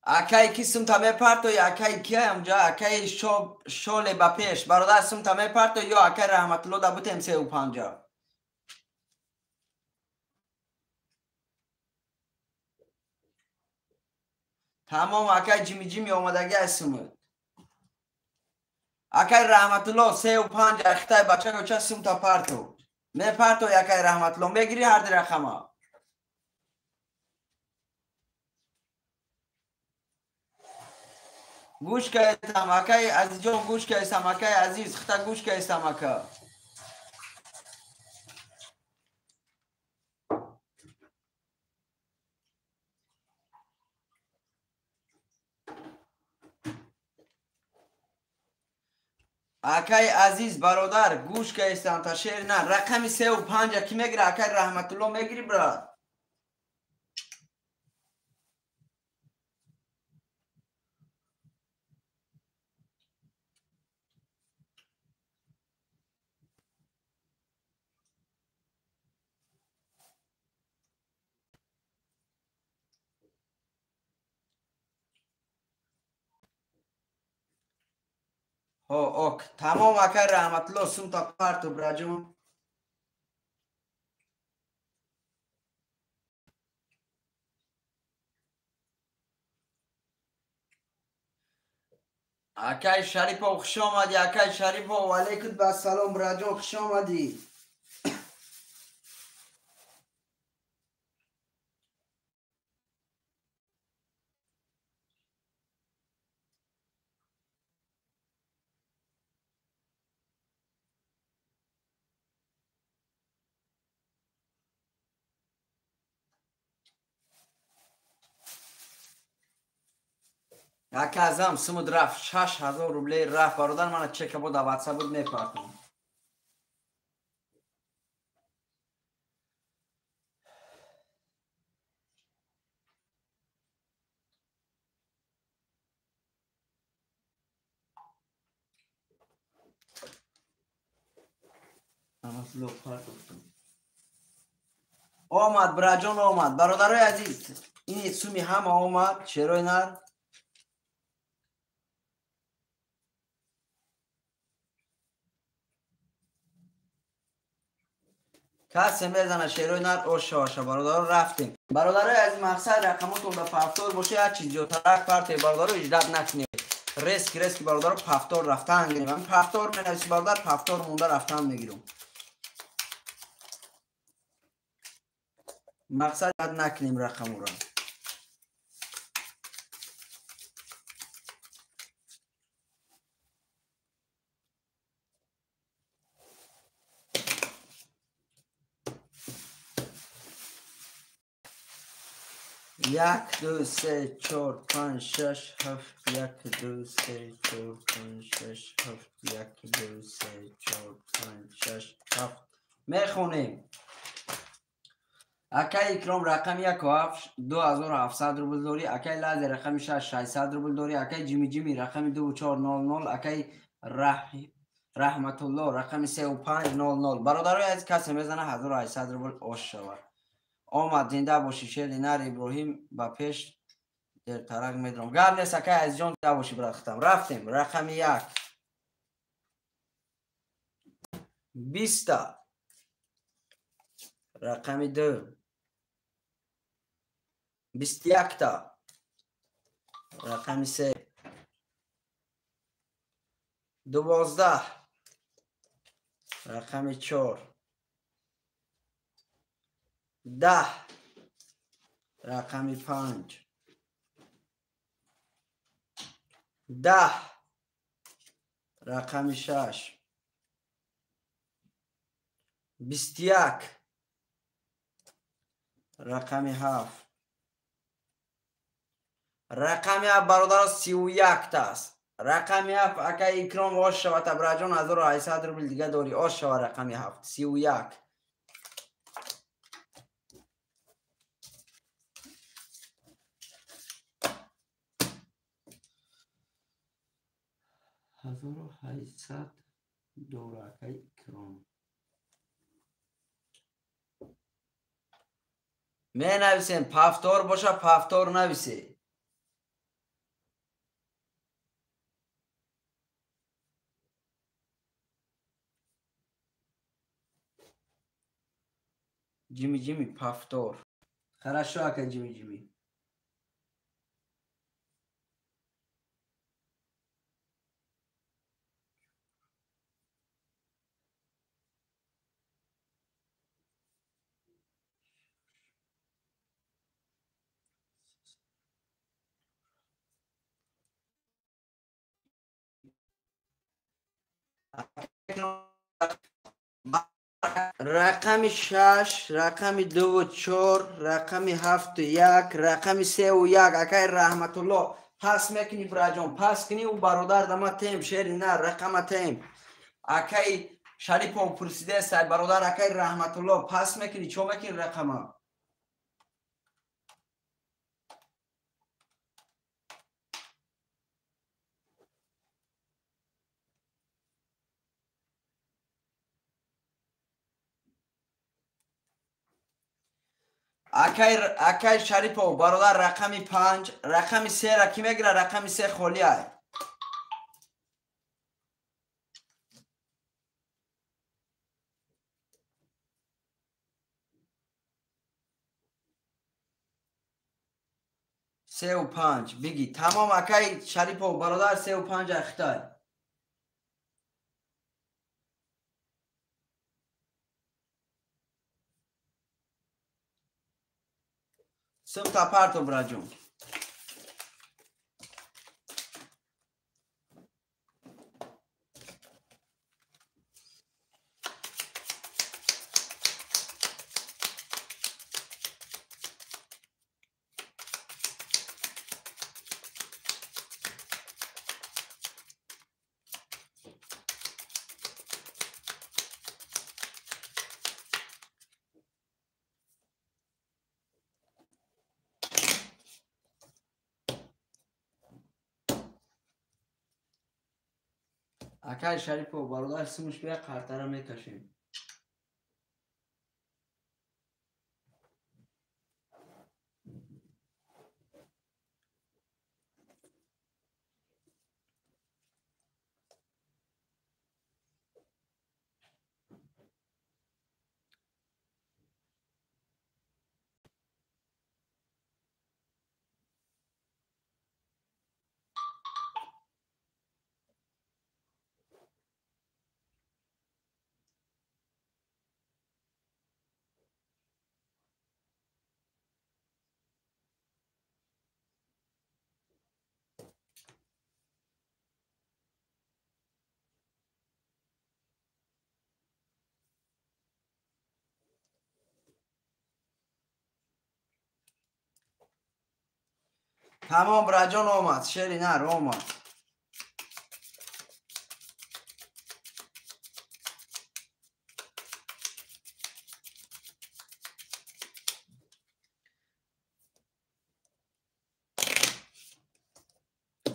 Акай ки сумта мепарто ё акай ки амҷа? Акай Шоле ба пеш бародар сумта мепарто ё акай Раҳматулло да бутем 3,5. Тамом акай Ҷими Ҷими омадаги ҳастумуд. Акай Раҳматулло 3,5 ахитай бача сумта парту. Мепарто акай Раҳматулло мегири ҳар ди рақама. Гӯш каистам акай Азизҷон, гӯш каистам акай Азиз, хита гӯш каистам ака. Акай Азиз бародар гӯш каистам та шер на. Рақами 3,5 ки мегира? Акай Раҳматулло мегири брат? Ок, тамом акай Раҳматулло сумта парту браҷон. Акай Шарипов хуш омадӣ, акай Шарипов, алейкум ассалом браҷон, хуш омадӣ. Ака Азам сумуд рафт, 6000 рублей рафт. Бародар, мана чека бо дар ватсап буд, мепартам. Омад, браҷон, омад. Бародарои азиз, ин суми ҳама омад, шерои нар. Касе мезана шерои нар, ош шаваша. Бародаро, рафтем. Бародарои азиз, мақсад рақамотон ба пафтор боша, як чиз зиёдтарак парте, бародаро, иҷдат накунед. Резки резки, бародаро, пафтор рафтан гирем. Пафтор менависи, бародар, пафтор монда рафтан мегирам. Мақсад накунем рақамуро. Як, ду, се, чор, панҷ, шаш, ҳафт, як, ду, се, чор, панҷ, шаш, ҳафт, як, ду, се, чор, панҷ, шаш, ҳафт. Мехонем. Акай Икром рақами 1 ва 7, 2700 рубл дорӣ. Акай Лазе рақами 6, 600 рубл дорӣ. Акай Ҷими Ҷими рақами 2400. Акай Раҳматулло рақами 3500. Бародарои азиз, касе мезана, 1800 рубл ош шавад. Омад, зинда бошӣ, шери нар. Иброҳим, ба пеш дертарак медорам. Гап нест, акай азизҷон, зинда бошӣ, брахтам. Рафтем. Рақами 1, 20-та. Рақами 2, 21-та. Рақами 3, 12. Рақами 4, 10. Рақами 5, 10. Рақами 6, 21. Рақами 7. Рақами 7, бародаро, 31-та аст. Рақами 7, акай Икром, ош шава, табраҷон, 1800 рубл дига дорӣ, ош шава. Рақами 7, 31. 1800 дора акай Икром. Менависем, пафтор боша, пафтор нависе. Ҷими Ҷими, пафтор. Хорошо, ака Ҷими Ҷими. Рақами 6, рақами 2 ва 4, рақами 7-у 1, рақами 3-у 1. Акай Раҳматулло, пас мекунӣ, браҷон, пас кунӣ, ӯ бародар дама тем, шери на рақама тем. Акай Шарипов пурсидесай, бародар, акай Раҳматулло, пас мекунӣ, чо мекунӣ рақама? Акай Шарипов, бародар, рақами 5, рақами 3-ра кӣ мегирад? Рақами 3 холиай. 3-у 5 биги, тамом. Акай Шарипов, бародар, 3-у 5 ахтай. Сумта парто, браҷон. Акай Шарипов, бародар, сумуш бия, қартара мекашем. Тамом, браҷон омад, шери нар омад.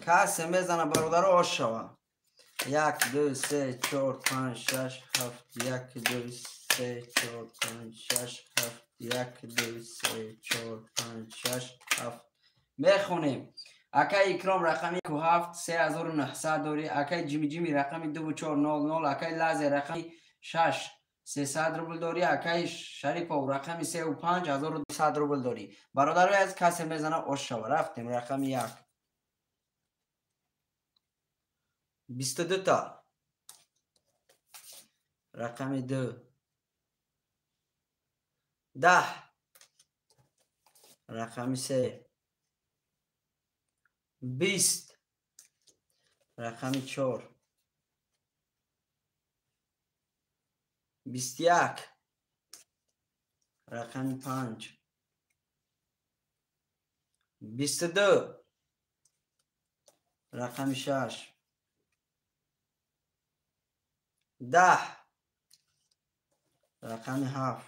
Касе мезана, бародаро, ош шава. 1, 2, 3, 4, 5, 6, 7, 1, 2, 3, 4, 5, 6, 7, 1, 2, 3, 4, 5, 6, 7. Мехонем. Акай Икром рақами 7 3900 дорӣ. Акай Ҷими Ҷими рақами 2400. Акай Лазер рақами 6 300 рубл дорӣ. Акай Шарипов рақами 3 5 1200 рубл дорӣ. Бародарои аз, касе мезана, ош шава. Рафтем, рақами 1. 22 та. Рақами 2. 10. Рақами 3. 20. Рақами 4. 21. Рақами 5. 22. Рақами 6. 10. Рақами 7.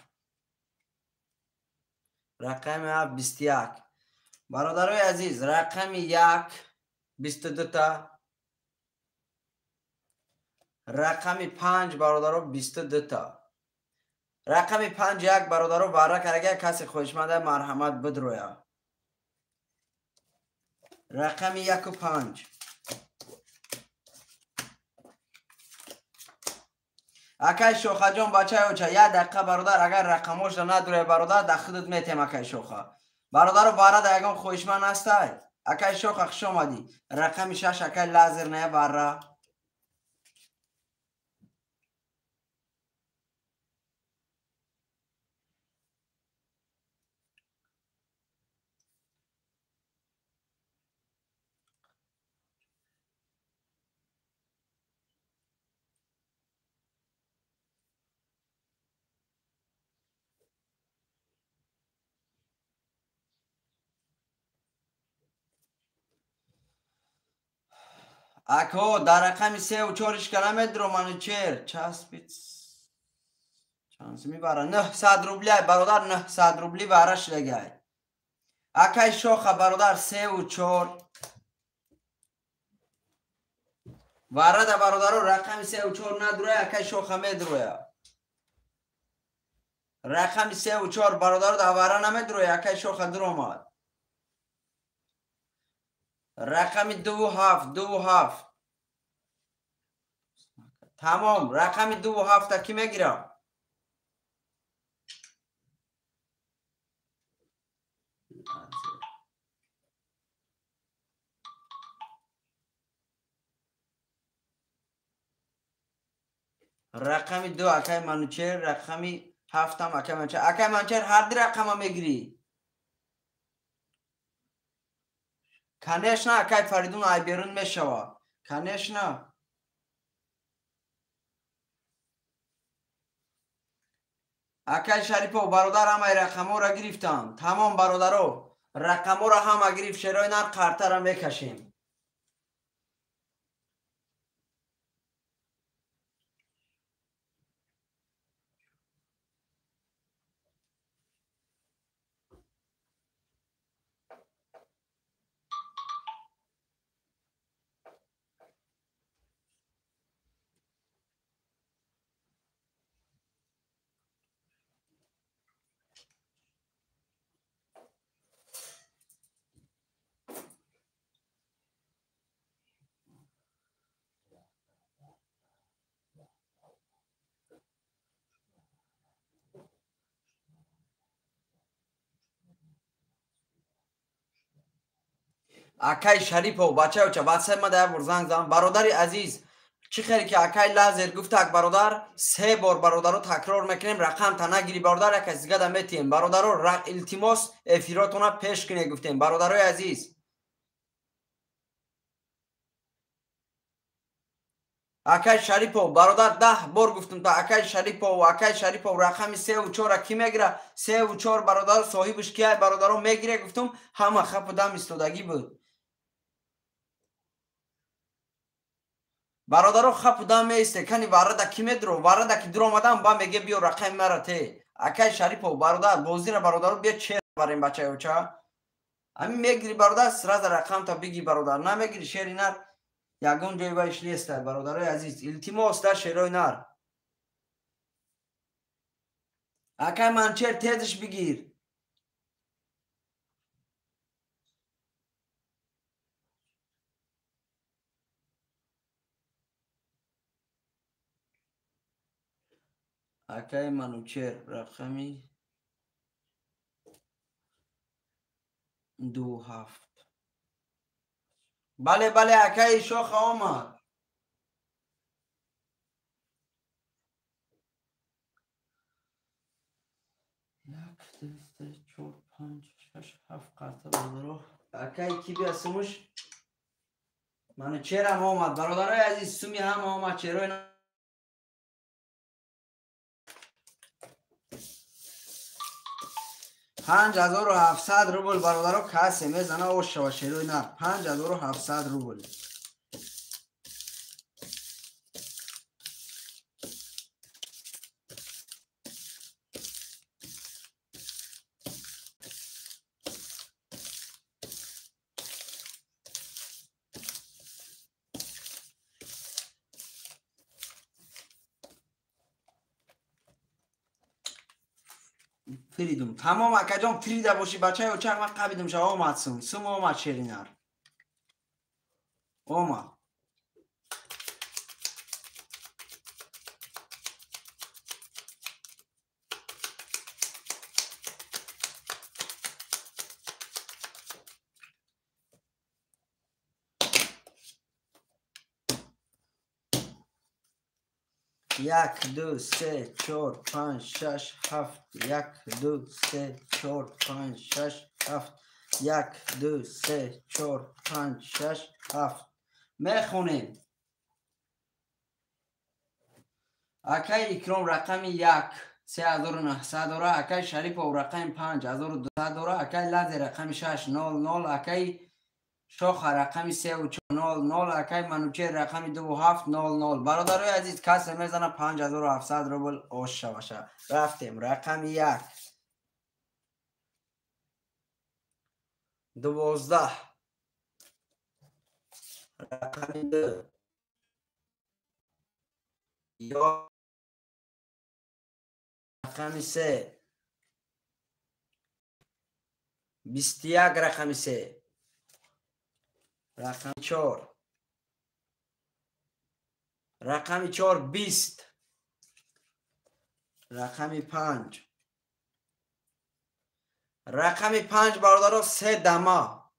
Рақами 7 21. Бародарои азиз, рақами 1 22 та. Рақами 5, бародаро, 22 та. Рақами 5 1, бародаро, вара карага, касе хоҳишманда, марҳамат, бидроя. Рақами 1 5. Акай Шохаҷон, бачаи оча, як дақиқа, бародар, агар рақамошро надурай, бародар, дар худат метем, акай Шоха. Бародаро, варада ягон хоҳишманд ҳастай? Акай Шоха, хуш омадӣ. Рақами 6, акай Лазер ная вара. Ако дар рақами 3 4 ишка намедро, Манучер. Часпид. Чанд мебара? 900 рубли, бародар, 900 рубли вара шудагай. Акай Шоха, бародар, 3 4. Вара да, бародаро, рақами 3 4 надроя, акай Шоха медроя. Рақами 3 4, бародаро, да вара намедроя, акай Шоха дуромад. Рақами 2 7, 2 7. Тамом, рақами 2 7 ки мегирам? Рақами 2 акай Манучер, рақами 7 акай Манучер. Акай Манучер, ҳар ду рақама мегирӣ. Конечно, акай Фаридун ай берун мешава. Конечно. Акай Шарипов, бародар, ҳамаи рақамҳоро гирифтам. Тамом, бародаро, рақамҳоро ҳама гирифт, шерои нар қартара мекашем. Акай Шарипов, бачаёча, ватсап ма да як бор занг зан. Бародари азиз, чӣ хеле ки акай Лазер гуфтак бародар, се бор бародаро такрор мекунем, рақам та нагири бародар, як аз дигада метиҳем. Бародаро, илтимос эфиротона пеш кунед гуфтем. Бародарои азиз, акай Шарипов, бародар, 10 бор гуфтум та акай Шарипов, акай Шарипов рақами 3 ва 4 ки мегира? 3 ва 4 бародаро соҳибаш кияй бародаро мегире гуфтум, ҳама хапу дам истодагӣ буд. Бародаро хапу дам меисте, кани варада ки медро, варада ки дур омадам ба меге биё рақами мара те. Акай Шарипов, бародар, бозира бародаро биё чер барем бачаёча. Ами мегири бародар, сразу рақамта биги бародар, намегири шери нар. Ягон ҷой вайш нест, бародарои азиз, илтимос да шерои нар. Акай Манчер тезш бигир. Акай Манучер рақами 2 7. Бале, бале, акай шоха омад. Як, ду, се, чор, панҷ, шаш, ҳафт қарта бародаро. Акай ки бия сумуш? Манучерам омад. Бародарои азиз, суми ҳама омад, черои 5700 рубл бародаро касе мезана ош шава шерои нар. 5700 рубл. Фиридум. Тамом акаҷон, фирида бошӣ бачаи очак, ман қабидум ша омад сум. Сум омад шеринар. Омад. Як, ду, се, чор, панҷ, шаш, ҳафт. Як, ду, се, чор, панҷ, шаш, ҳафт. Як, ду, се, чор, панҷ, шаш, ҳафт. Мехонем. Акай Икром рақами 1 3900 дора, акай Шарипов рақами 5 1200 дора, акай Лазе рақами 6 00, акай Шоха рақами 3 4 00, акай Манучер рақами 2 7 00. Бародарои азиз, касе мезана 5700 рубл ош шаваша. Рафтем. Рақами 1 12, рақами 2 ё рақами 3 21, рақами 3, рақами 4, рақами 4 20, рақами 5, рақами 5 бародаро 3 дама,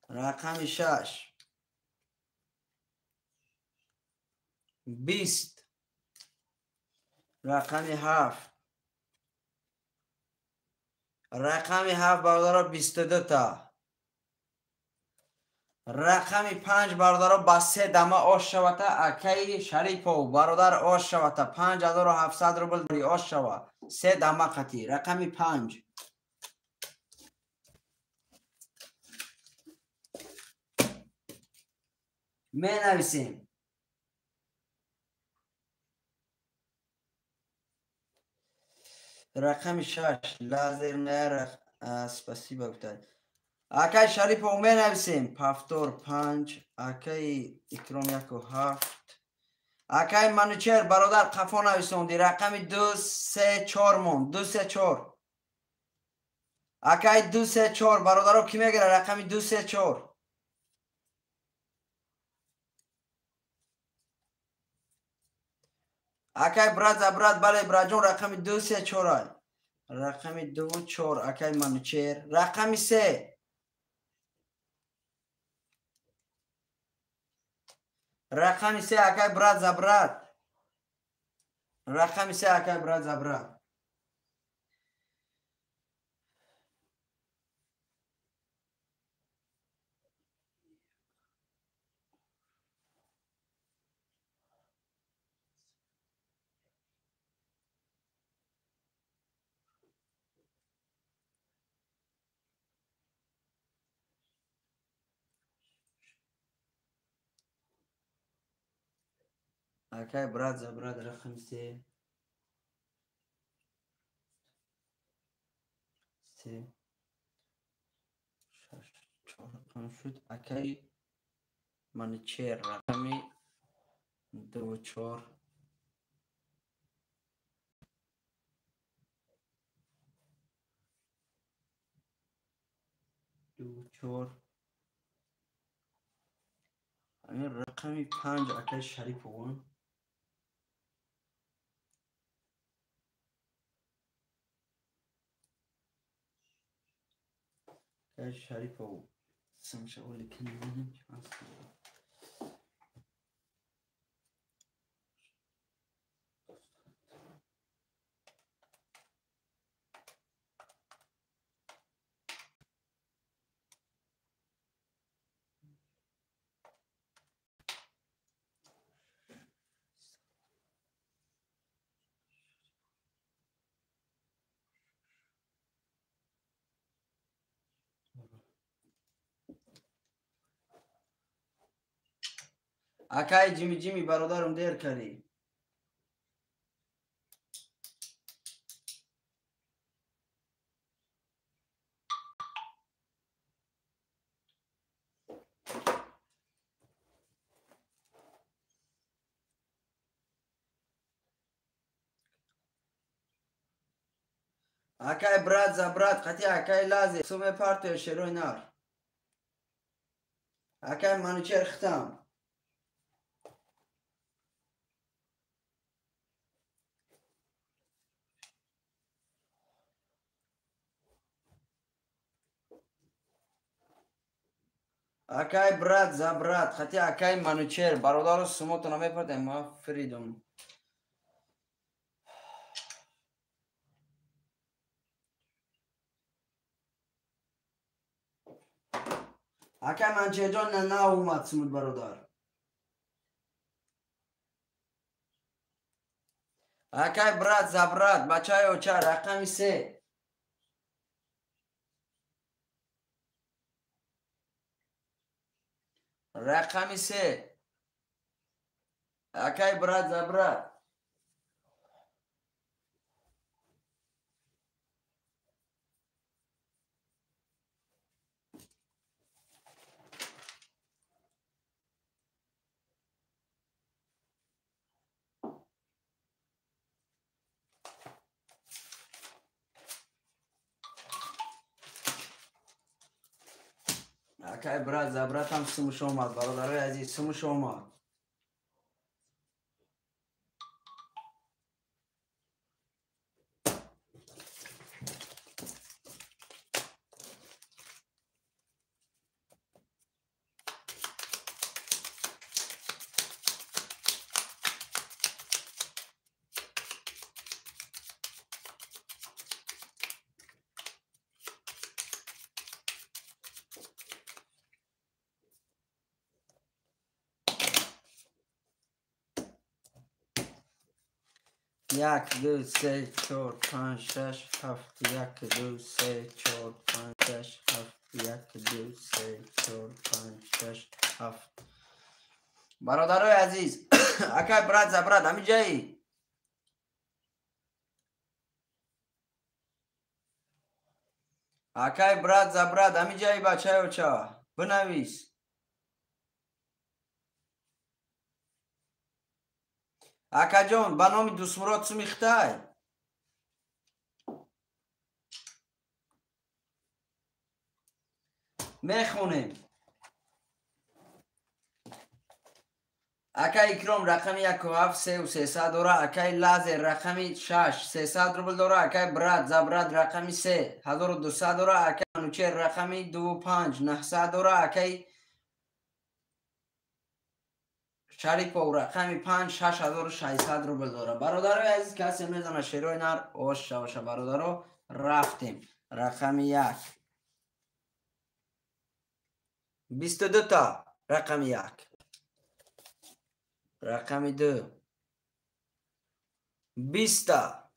рақами 6 20, рақами 7, рақами 7 бародаро 22 та, рақами 5 бародаро ба 3 дама ош шавата. Акаи Шарипов бародар ош шавата 5700 рубл ош шава 3 дама қати. Рақами 5. Менависем. Рақами 6 Лазер нерах. Спасибо гуфтад. Акай Шарипов менависем. Повтор 5, акай Икром 1 7. Акай Манучер бародар қафо нависонди. Рақами 2 3 4 мон. 2 3 4. Акай 2 3 4 бародаро ки мегира рақами 2 3 4. Акай брат за брат, бале братҷон, рақами 2 3 4. Рақами 2 4 акай Манучер. Рақами 3. Рақами 3 акай брат за брат. Рақами 3 акай брат за брат. Акай брат за брат рақами 3. 3 6 4 рақам шуд. Акай Манучер рақами 2 4. 2 4. Ҳамин рақами 5 акай Шариповон. Шарипов сумшаволи кинем. Акай Ҷими Ҷими бародарам дер кардӣ. Акай брат за брат қати акай лазе суме партия шерои нар. Акай Манучер хитам. Акай брат за брат хати акай Манучер бародаро сумотона мепартем ма фридом. Акай Манучерҷон наомад сумуд бародар. Акай брат за брат бачаи оча рақами 3. Рақами 3. Акай брат за брат. Акай брат за братам сумуш омад бародарои азиз, сумуш омад. 1 2 3 4 5 6 7 1 2 3 4 5 6 7 1 2 3 4 5 6 7. Бародарои азиз, акай брат за брат ҳамин ҷаи. Акай брат за брат ҳамин ҷаи бачаи оча бинавис. Акаҷон ба номи Дустмурод сумихтай. Мехонем. Акай Икром рақами 1 7 3 300 дора. Акай Лазер рақами 6 300 рубл дора. Акай Брат Забрат рақами 3 1200 дора. Акай Манучер рақами 2 5 900 дора. Акай Шарипов рақами 5 6600 рубл дора. Бародарои азиз, касе мезана шерои нар ош шаваша. Бародаро, рафтем. Рақами 1 22 та. Рақами 1, рақами 2 20 та.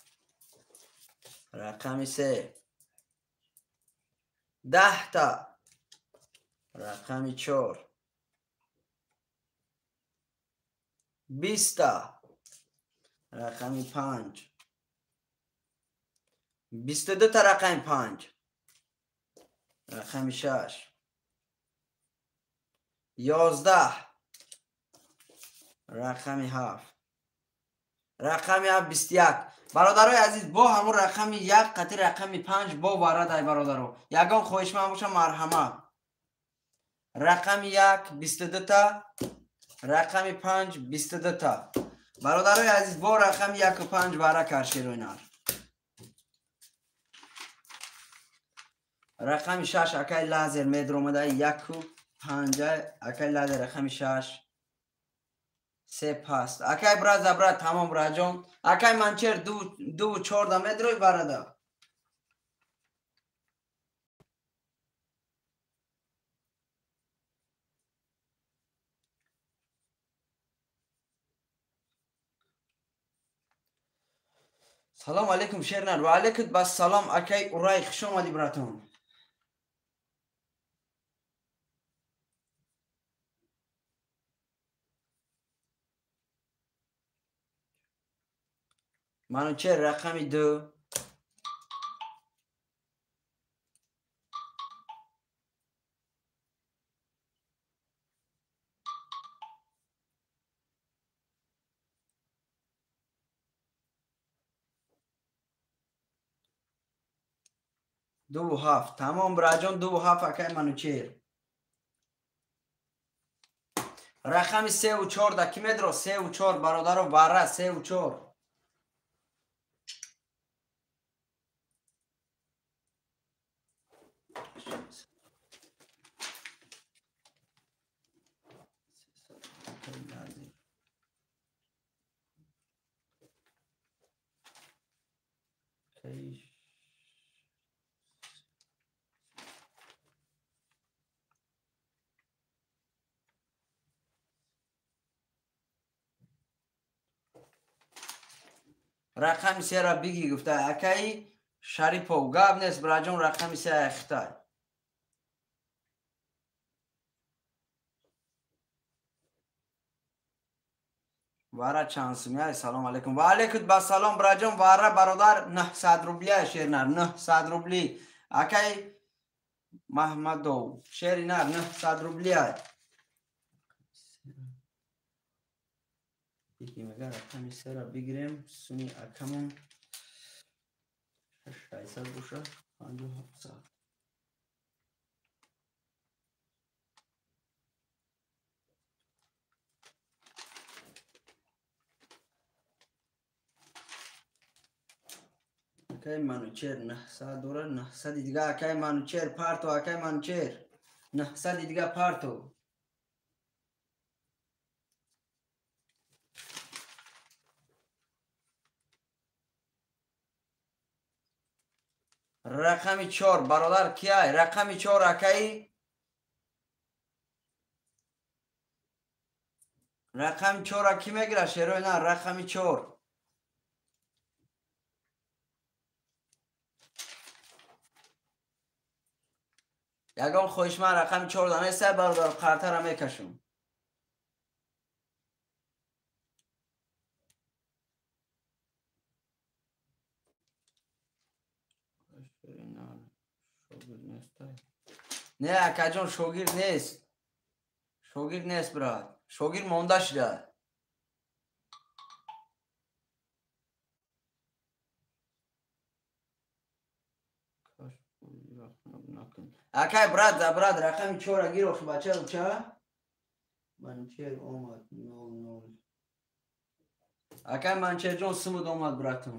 Рақами 3 10 та. Рақами 4 20 та. Рақами 5 22 та. Рақами 5, рақами 6 11, рақами 7, рақами 7 21. Бародарои азиз, бо ҳамун рақами 1 қати рақами 5 бо варадай. Бародаро, ягон хоҳишманд боша, марҳамат. Рақами 1 22 та, рақами 5 22 та. Бародарои азиз, бо рақами 1 5 вара кард шерои нар. Рақами 6 акай Лазер медромада 1 5. Акай Лазер рақами 6 се паст. Акай Брат за брат, тамом, браҷон. Акай Манчер 2 4 медрои барада. Салом алейкум, шернар. Ва алейкум бассалом, акай Урай, хуш омадӣ, братон. Манучер рақами 2. 2 7, тамом, браҷон, 2 7. Акай Манучер, рақами 3 4 да ки медро? 3 4, бародаро, вара 3 4. Рақами сера биги гуфта акаи Шарипов. Гап нест, браҷон, рақами се ахтай. Вара чанд сумия? Салом алейкум. Ва алейкум басалом, браҷон. Вара, бародар, 900 рублия. Шернар, 900 рубли. Акай Маҳмадов, шеринар, 900 рублия. Мега рақами сера бигирем. Суми акамон 600 боша, 5700. Акай Манучер 900 дора, 900 дига. Акай Манучер, парто. Акай Манучер, 900 дига парто. Рақами 4, бародар, кияй рақами 4? Акаи, рақами 4 ки мегира, шерои на? Рақами 4. Ягон хоҳишманд рақами 4 данеста, бародар, қартара мекашум. Не, акаҷон, шогирд нест, шогирд нест, брат, шогирд монда шуда. Акай Брат за брат, рақами чора гир. Охи бача, уча Манчер омад 0-0. Акай Манчерҷон сумуд омад братум.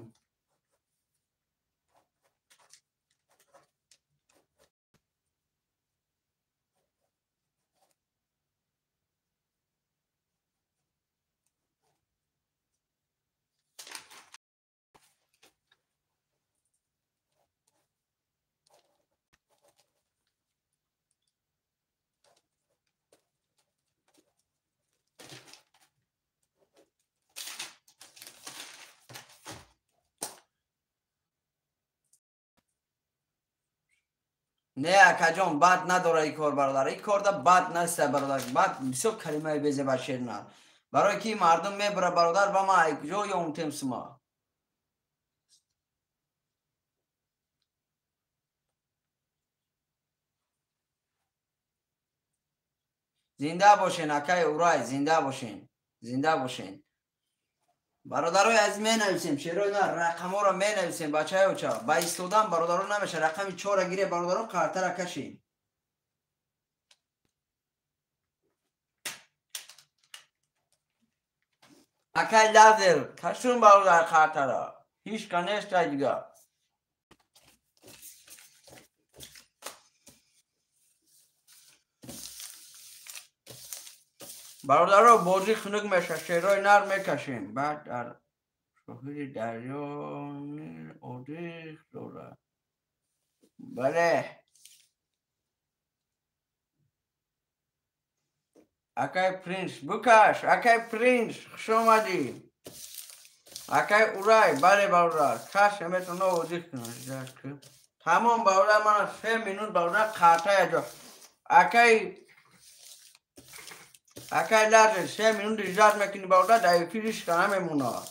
Не акаҷон, бад надора ин кор бародар. Ин корда бад наста бародар. Бад бисёр калимаи безеба шер нар. Барои ки мардум мебара бародар ба ма ҷо ёмтем сума. Зинда бошен акай Урай, зинда бошен. Зинда бошен. Бародарои азиз менависем, шерои на рақамҳоро менависем, бачаи оча. Ба истодан бародаро намеша, рақами 4 гире бародаро қартара кашем. Акай лазер, кашун бародар қартара. Ҳеч ка нестай дига. Бародаро бозӣ хунук меша, шерои нар мекашем. Баъд дар соҳили дарё Нил одих дорад. Бале. Акай Принц, букаш, акай Принц, хуш омадӣ. Акай Урай, бале бародар, каш метавона одих кунад. Тамом бародар, мана 3 минут бародар қартая ҷо. Акай лазер, 3 минут иждат мекунӣ бародар, дар эфириш ка намемонад.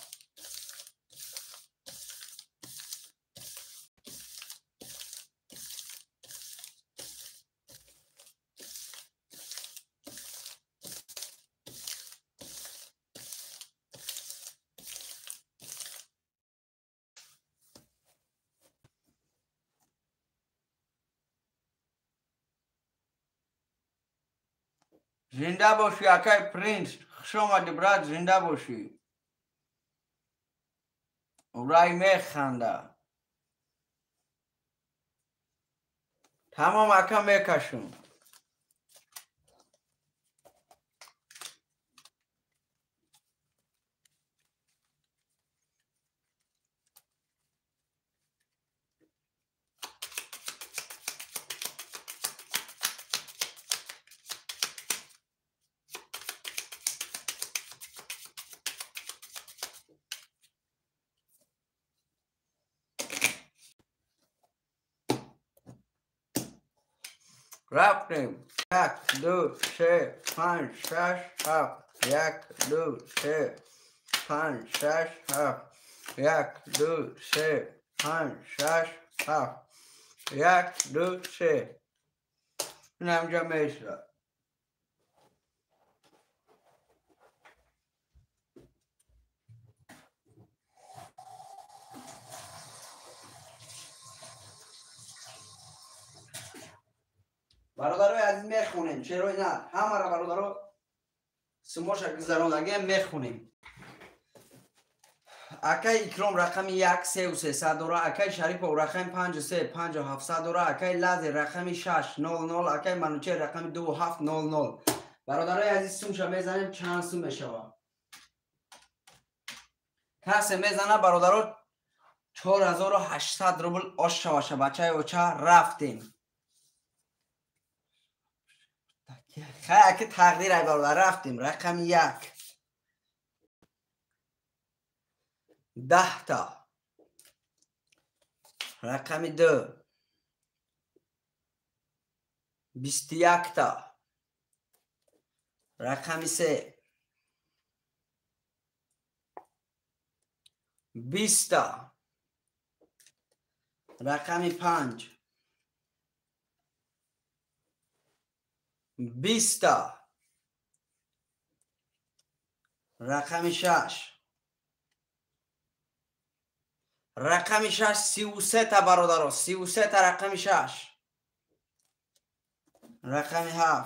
Зинда бошӣ акай Принц, хуш омадӣ брат, зинда бошӣ. Урай механда. Тамом ака мекашум. Рафтем. 1, 2, 3, 5, 6, 7. 1, 2, 3, 5, 6, 7. 1, 2, 3, 5, 6, 7. 1, 2, 3. Инамҷа мешавад. Бародарои азиз мехонем, чаро на? Ҳамаро бародаро сумоша гузарондагиам мехонем. Акай Икром рақами 1 3 300 дора, акай Шарипов рақами 5 3 5 700 дора, акай Лазер рақами 6 0 0, акай Манучер рақами 2 7 0 0. Бародарои азиз сумша мезанем, чанд сум мешавад? Касе мезана бародаро 4800 рубл ош шаваша бачаи оча рафтем. Хай аки тақдир ай бародар рафтем. Рақами 1 10 та. Рақами 2 21 та. Рақами 3 20 та. Рақами 5 20 та. Рақами 6. Рақами 6 33 та бародаро, 33 та рақами 6. Рақами 7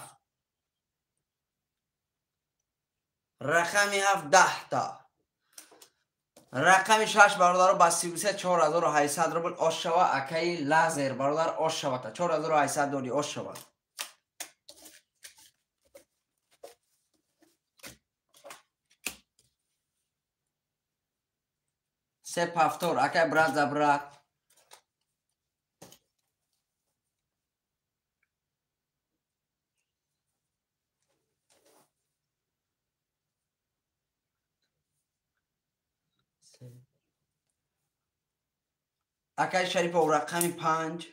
Рақами 7 10та. Рақами 6 бародаро ба 33 4800 рубл ош шава акаи Лазер бародар ош шавата 4800 дори ош шава. Се повтор акай брат за брат. Акай Шарипов рақами 5.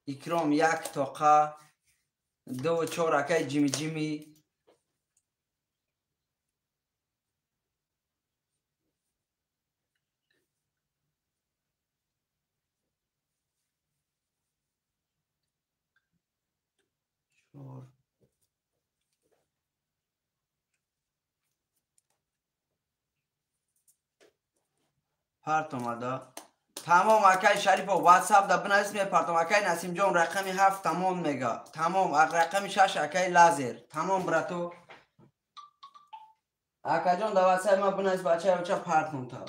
Икром 1 тоқа 2 4 акай Ҷими Ҷими. Парт омада. Тамом акай Шарипов WhatsApp да бинавис мепартом. Акай Насимҷон рақами 7 тамом мега. Тамом рақами 6 акай Лазер. Тамом брато. Акаҷон да WhatsApp ма бинавис бача оча партом та.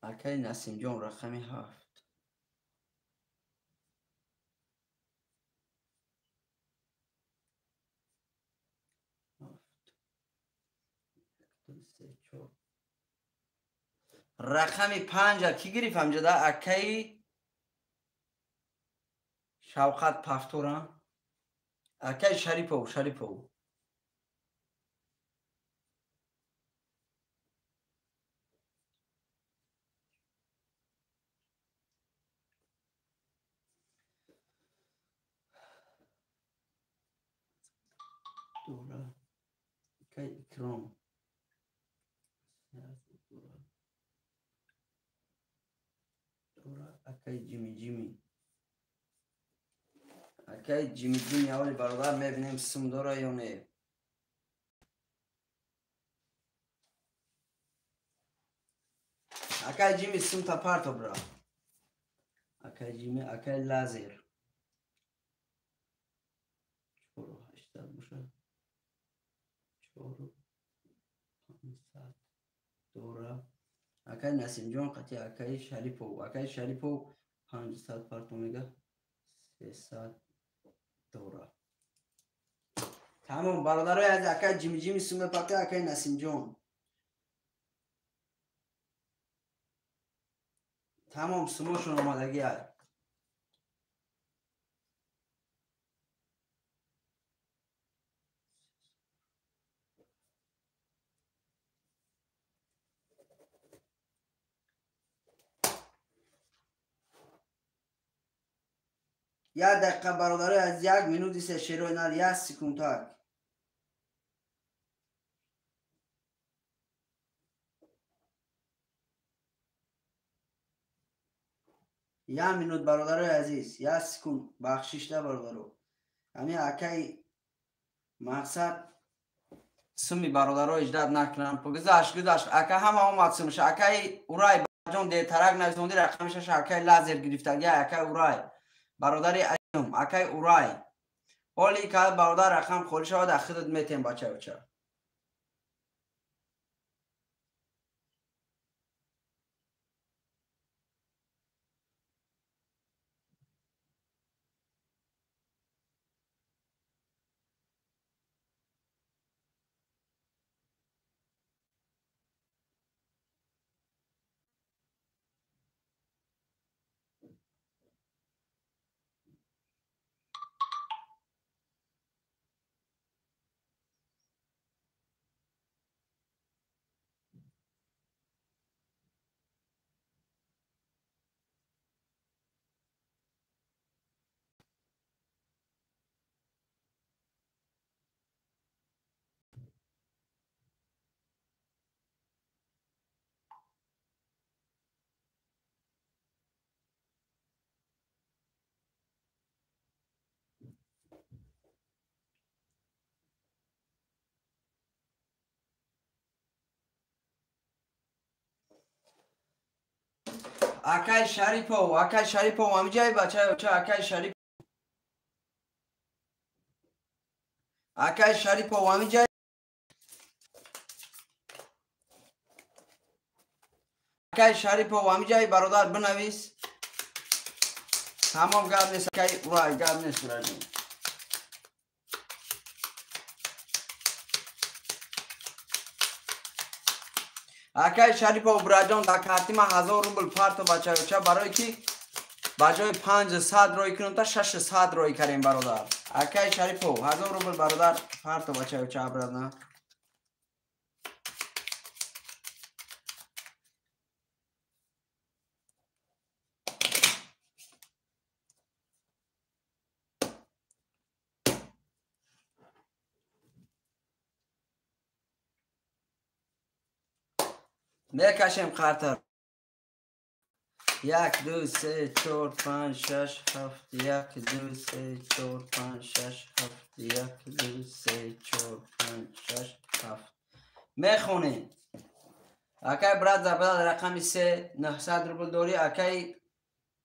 Акай Насимҷон рақами 7. Рақами 5 ки гирифт ҳамҷода? Акаи Шавқат Пафтора. Акаи Шарипов, Шарипов. Дора. Акаи Икром. Акай Ҷими Ҷими. Акай Ҷими Ҷими аввали бародар мебинем сум дора ё не. Акай Ҷими сум та парто бра. Акай Ҷими, акай Лазер. 480 боша. 4500 дора. Акай Насимҷон қати акай Шарипов. Акай Шарипов 500 парто мега 300 дора. Тамом бародарои азиз акай Ҷими Ҷими сум мепарта акай Насимҷон. Тамом сумошон омадагӣ ай. Як дақиқа бародарои аз 1 минути се шерои нар 1 секундак. Як минут бародарои азиз, 1 секунд бахшишда бародаро. Ҳамин акаи мақсад суми бародаро иҷдат накунам. Гузашт, гузашт. Ака ҳама омад сумша. Акаи Урай ҷон дертарак нависонди рақами 6 акаи Лазер гирифтагӣ акаи Урай. Бародари азизум акаи Урай. Ҳоли ка бародар рақам холӣ шавад аз худат метем бача оча. Акай Шарипов, акай Шарипов, ҳамиҷаи бачаёча, акай Шарипов. Акай Шарипов, ҳамиҷаи. Акай Шарипов, ҳамиҷаи бародар бинавис. Тамом гап нест, акай, ура, гап нест, ураҷон. Акай Шарипов бираҷон, дар картима 1000 рубл парто бачаёча, барое ки ба ҷои 500 рой кунам та 600 рой кардем бародар. Акай Шарипов 1000 рубл бародар парто бачаёча обратно. Мекашем қартар. 1 2 3 4 5 6 7 1 2 3 4 5 6 7 1 2 3 4 5 6 7. Мехонем. Акай брат забрал рақами 3 900 рубл дорӣ, акай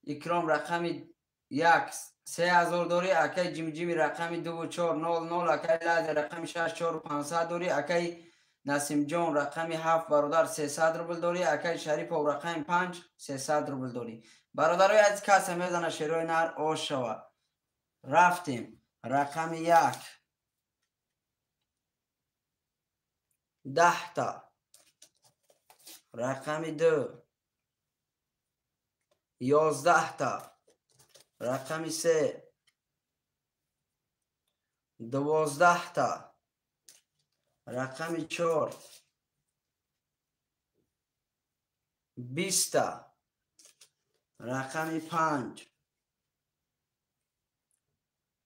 Икром рақами 1 3000 дорӣ, акай Ҷимҷими рақами 2 4 0 0, акай Лазер рақами 6 4 500 дорӣ, акай Насимҷон рақами 7 бародар 300 рубл дорӣ, акай Шарипов рақами 5 300 рубл дорӣ. Бародарои азиз, касе мезана шерои нар ош шава. Рафтем. Рақами 1 10 та. Рақами 2 11 та. Рақами 3 12 та. Рақами 4 20 та. Рақами 5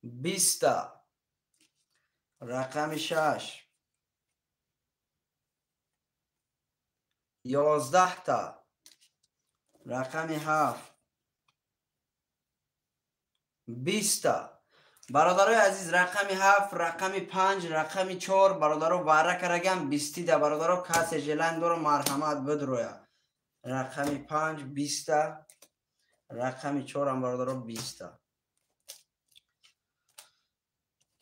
20 та. Рақами 6 11 та. Рақами 7 20 та. Бародарои азиз, рақами 7, рақами 5, рақами 4 бародаро вара карагам 20 да. Бародаро касе желан доро марҳамат бидроя. Рақами 5 20 та, рақами 4 ам бародаро 20 та.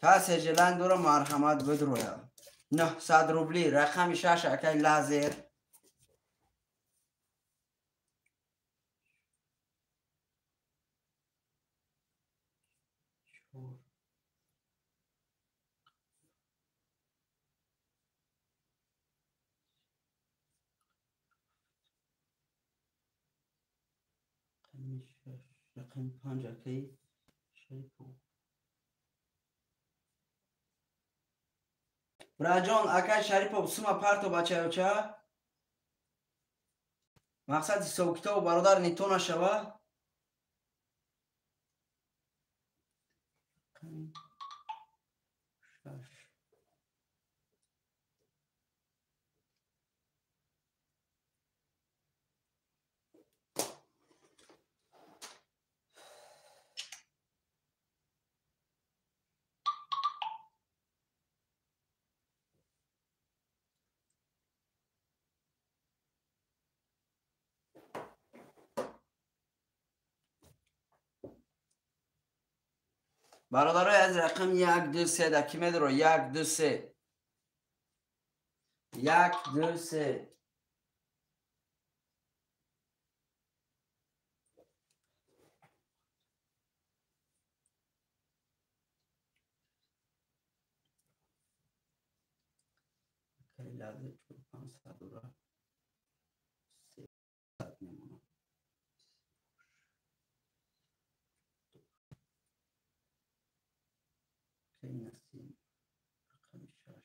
Касе желан доро марҳамат бидроя. 900 рубли рақами 6 акай Лазер. Рақами 5 акай Шарипов. Браҷон, акай Шарипов сума парто бачаёча. Мақсад ҳисобкитоб бародар нито нашава. Рақами 6 бародарои аз рақам 1 2 3 да ки медро 1 2 3 1 2 3. Рақами 6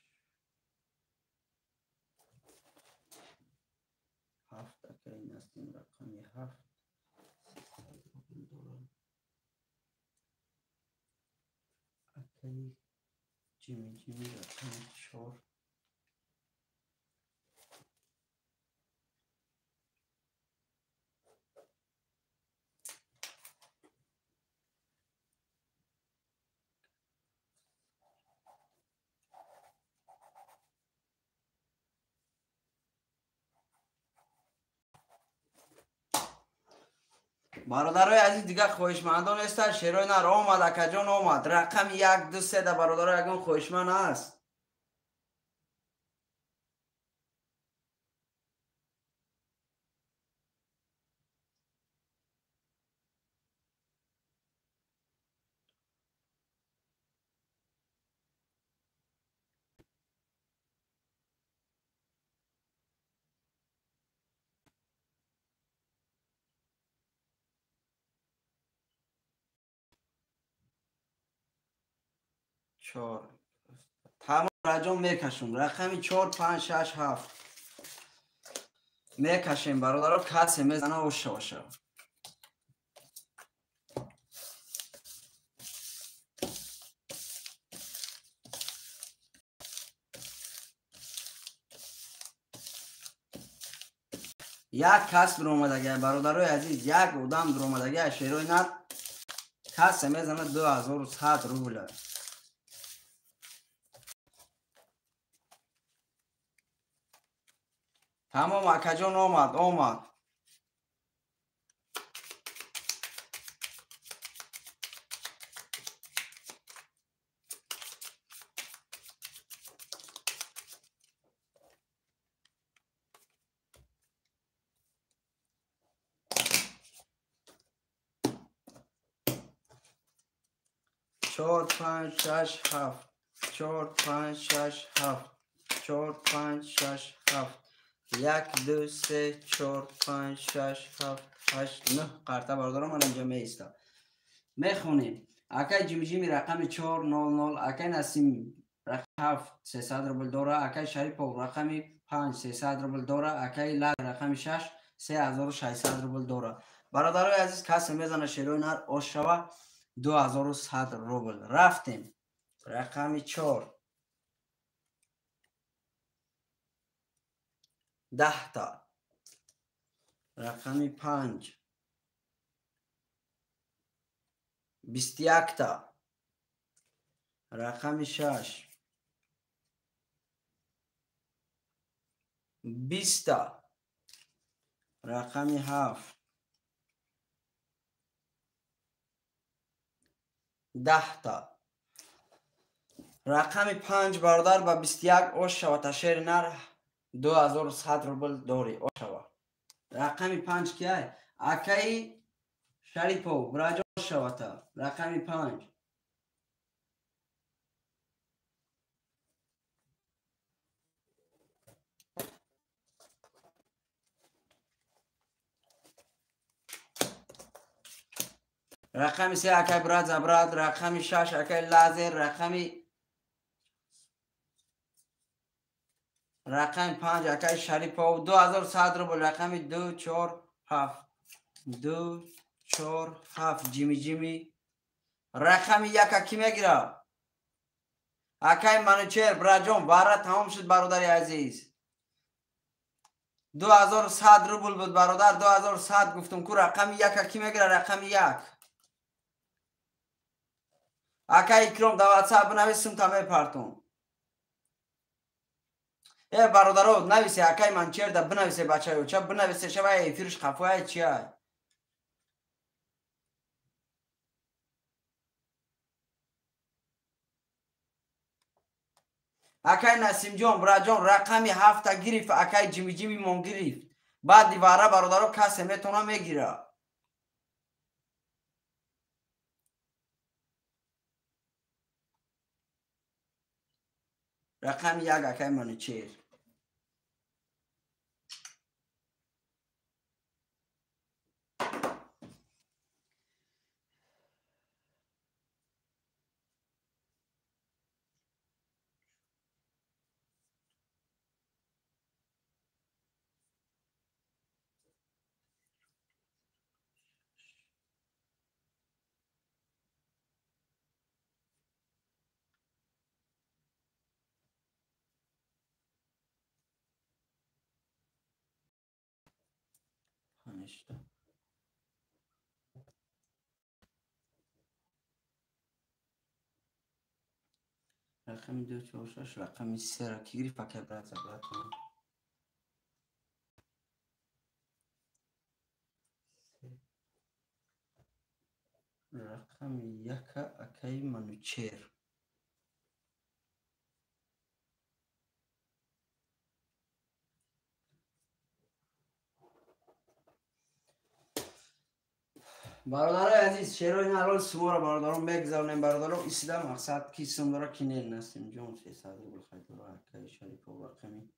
7 акай Насим рақами 7 300 рубл дорам. Акай Ҷими рақами 4 Бародарои азиз, дигар хоҳишмандон нестанд. Шерои нар омад, акаҷон омад. Рақами 1, 2, 3 да бародаро ягон хоҳишманд ҳаст? Чор. Тамом раҷон мекашум. Рақами 4, 5, 6, 7 мекашем бародаро, касе мезана оша оша. Як кас дуромадагия бародарои азиз, як одам дуромадагия шерои нар, касе мезана 2100 рубля. Тамом акаҷон омад, омад. Чор, панҷ, шаш, ҳафт. 4, 5, 6, 7. 4, 5, 6, 7. 1, 2, 3, 4, 5, 6, 7, 8, 9 қарта бародарам ман инҷа меиста. Мехонем. Акай Ҷимиҷими рақами 4, 0, 0, акай Насим рақами 7, 300 рубл дора, акай Шарипов рақами 5, 300 рубл дора, акай Лад рақами 6, 3600 рубл дора. Бародарои азиз, касе мезана шерои нар ош шава 2100 рубл. Рафтем. Рақами 4. 10 та. Рақами 5. 21 та. Рақами 6. 20 та. Рақами 7. 10 та. Рақами 5 бародар ба 21 ош шава та шери нар 2100 рубл дорӣ ошава. Рақами 5 киай? Акаи Шарипов браҷо шавата. Рақами 5. Рақами 3 акай брат забрат, рақами 6 акай Лазер, рақами 5 акай Шарипов 2100 рубл. Рақами 2, 4, 7. 2, 4, 7 Ҷимиҷими. Рақами 1 ки мегира? Акай Манучер браҷон, бара тамом шуд бародари азиз. 2100 рубл буд бародар, 2100 гуфтум ку. Рақами 1 ки мегира? Рақами 1. Акай Икром да WhatsApp бинавис, сумта мепартум. Бародаро, нависе акай Манчер да бинависе бачаё, ча бинависе шава эфирш қафояй чиай. Акай Насимҷон, браҷон, рақами 7 гирифт, акай Ҷимиҷими мон гирифт. Баъди вара бародаро касе метона мегира. Рақами 1 акай Манучер. Рақами 2, 4, 6, рақами 3 ки гирифт акай брат забрат. Рақами яка акаи Манучер. Бародарои азиз, шерои нарол суморо бародарон мегузаронем. Бародаро, исида мақсад ки сум дора ки не Насим ҷон 300 рубл хайдора акаи Шарипов рақами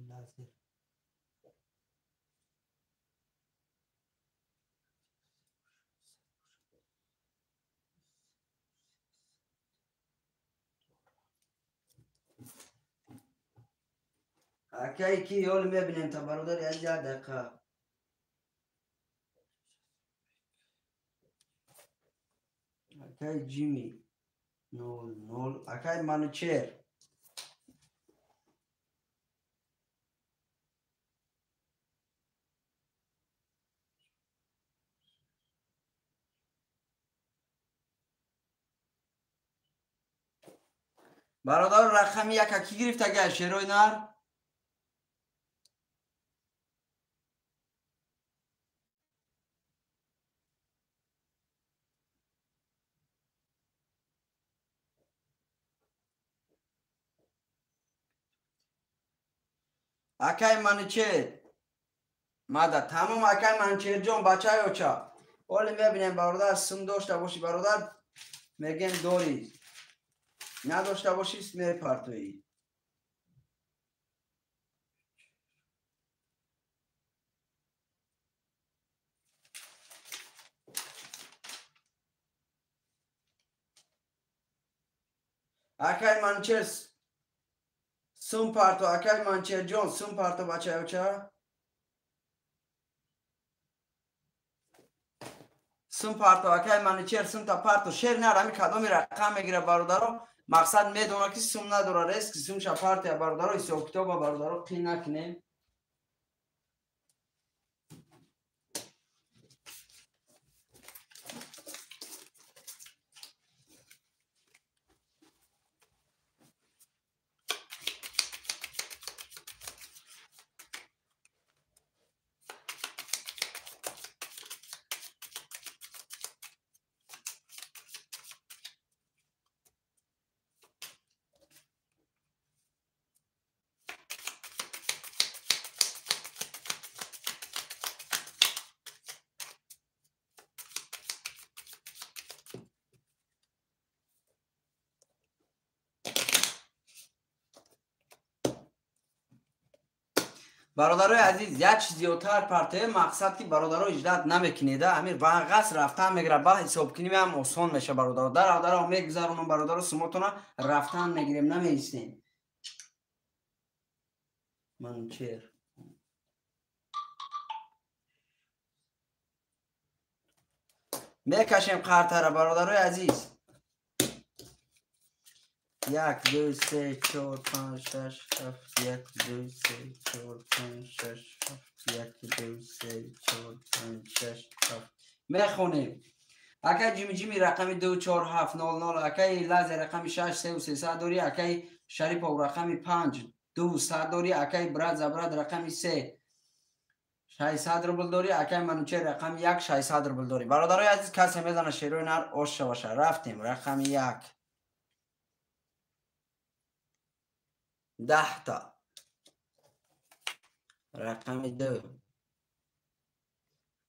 Лазер. Акай ки ёл мебинем та бародари аз як дақиқа. Акай Ҷими 00. Акай Манучер. Бародар, рақами яка ки гирифт агар шерои нар? Акай Манучер. Мада тамом акай Манучер ҷон, бачаи оча. Оли мебинем бародар, сум дошта бошӣ бародар, мегем дорӣ. Надошта бошӣ мепартоӣ. Акай Манучер сум парто, акай Манучер ҷон, сум парто бачаи оча. Сум парто, акай Манучер, сум та парто. Шер нар ами кадоми рақам мегира бародаро. Мақсад медона ки сум надора, реск сумша партия бародаро, ҳисоб китоба бародаро қин накунем. Бародарои азиз, як чиз зиёдтар партия мақсад ки бародаро иҷдат намекунеда, амир вағас рафтан мегира, ба ҳисобкунӣ ҳам осон меша бародаро. Дарав мегузаронам бародаро, сумотона рафтан мегирем, намеистем. Манучер. Мекашем қартара бародарои азиз. 1 2 3 4 5 6 7 1 2 3 4 5 6 7 1 2 3 4 5 6 7. Мехонем. Акай Ҷими Ҷими рақами 2 4 7 0 0, акай Лазер рақами 6 3 300 дорӣ, акай Шарипов рақами 5 200 дорӣ, акай Брат Забрат рақами 3 600 рубл дорӣ, акай Манучер рақами 1 600 рубл дорӣ. Бародарои азиз, касе мезана шерои нар ош шаваша. Рафтем рақами 1. 10 та. Рақами 2.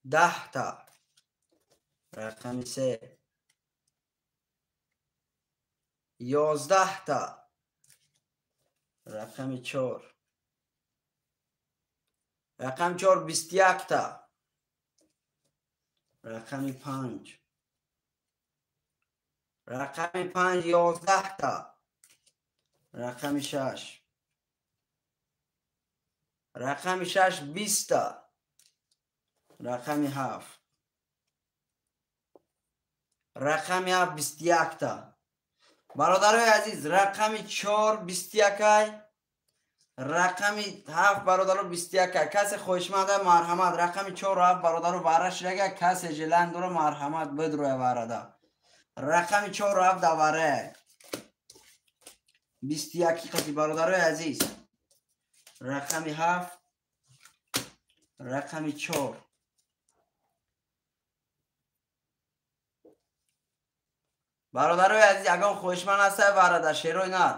10 та. Рақами 3. 11 та. Рақами 4. Рақами 4 21 та. Рақами 5. Рақами 5 11 та. Рақами 6. Рақами 6 20 та. Рақами 7. Рақами 7 21 та. Бародарои азиз, рақами 4 21, Рақами 7 бародаро 21. Касе хоҳишманда марҳамат. Рақами 4 7 бародаро вара шидага. Касе желан дора марҳамат бидроя варада. Рақами 4 7 давара. 21 қати бародарои азиз. Рақами 7 рақами 4. Бародарои азиз, ягон хоҳишманд ҳаста варада шерои нар.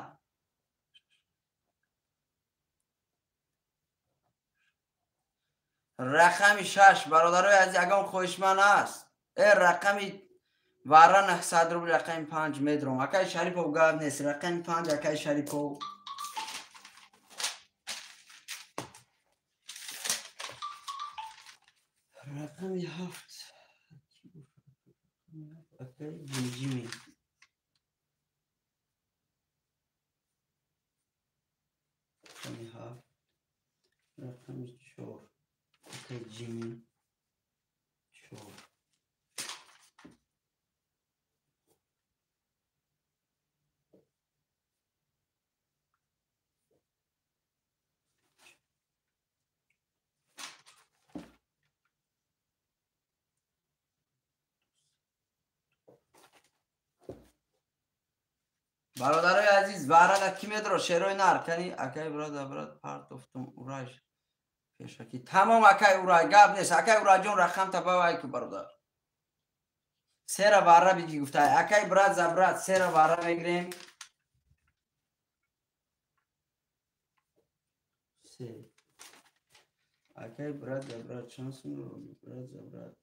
Рақами 6 бародарои азиз, ягон хоҳишманд аст. Рақами вара 900 рубл, рақами 5 медром. Акай Шарипов гап нест. Рақами 5 акай Шарипов. Рақами 7 акай Ҷими. Рақами 7 рақами 4 акай Ҷими 4. Бародарои азиз, варада ки медро шерои нар кани акай брат брат партофтум урай пешаки. Тамом акай урай гап нест. Акай ураҷон рақам табавай ку бародар. Сера вара биги гуфтай. Акай брат за брат сера вара мегирем. Се. Акай брат за брат шанс брат за брат.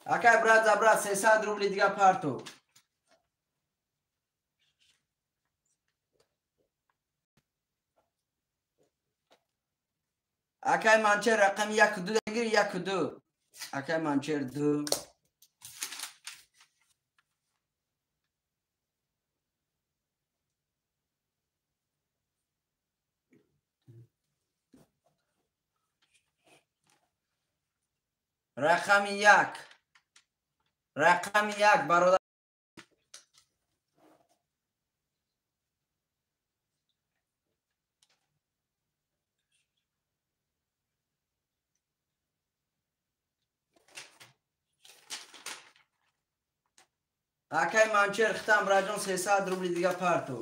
Акай брат за брат 300 рубли дига парту. Акай Манчер рақами 1 2 гир 1 2. Акай Манчер 2. Рақами 1. Рақами 1 бародар. Акай Манчер хитам браҷон 300 рубли дига парту.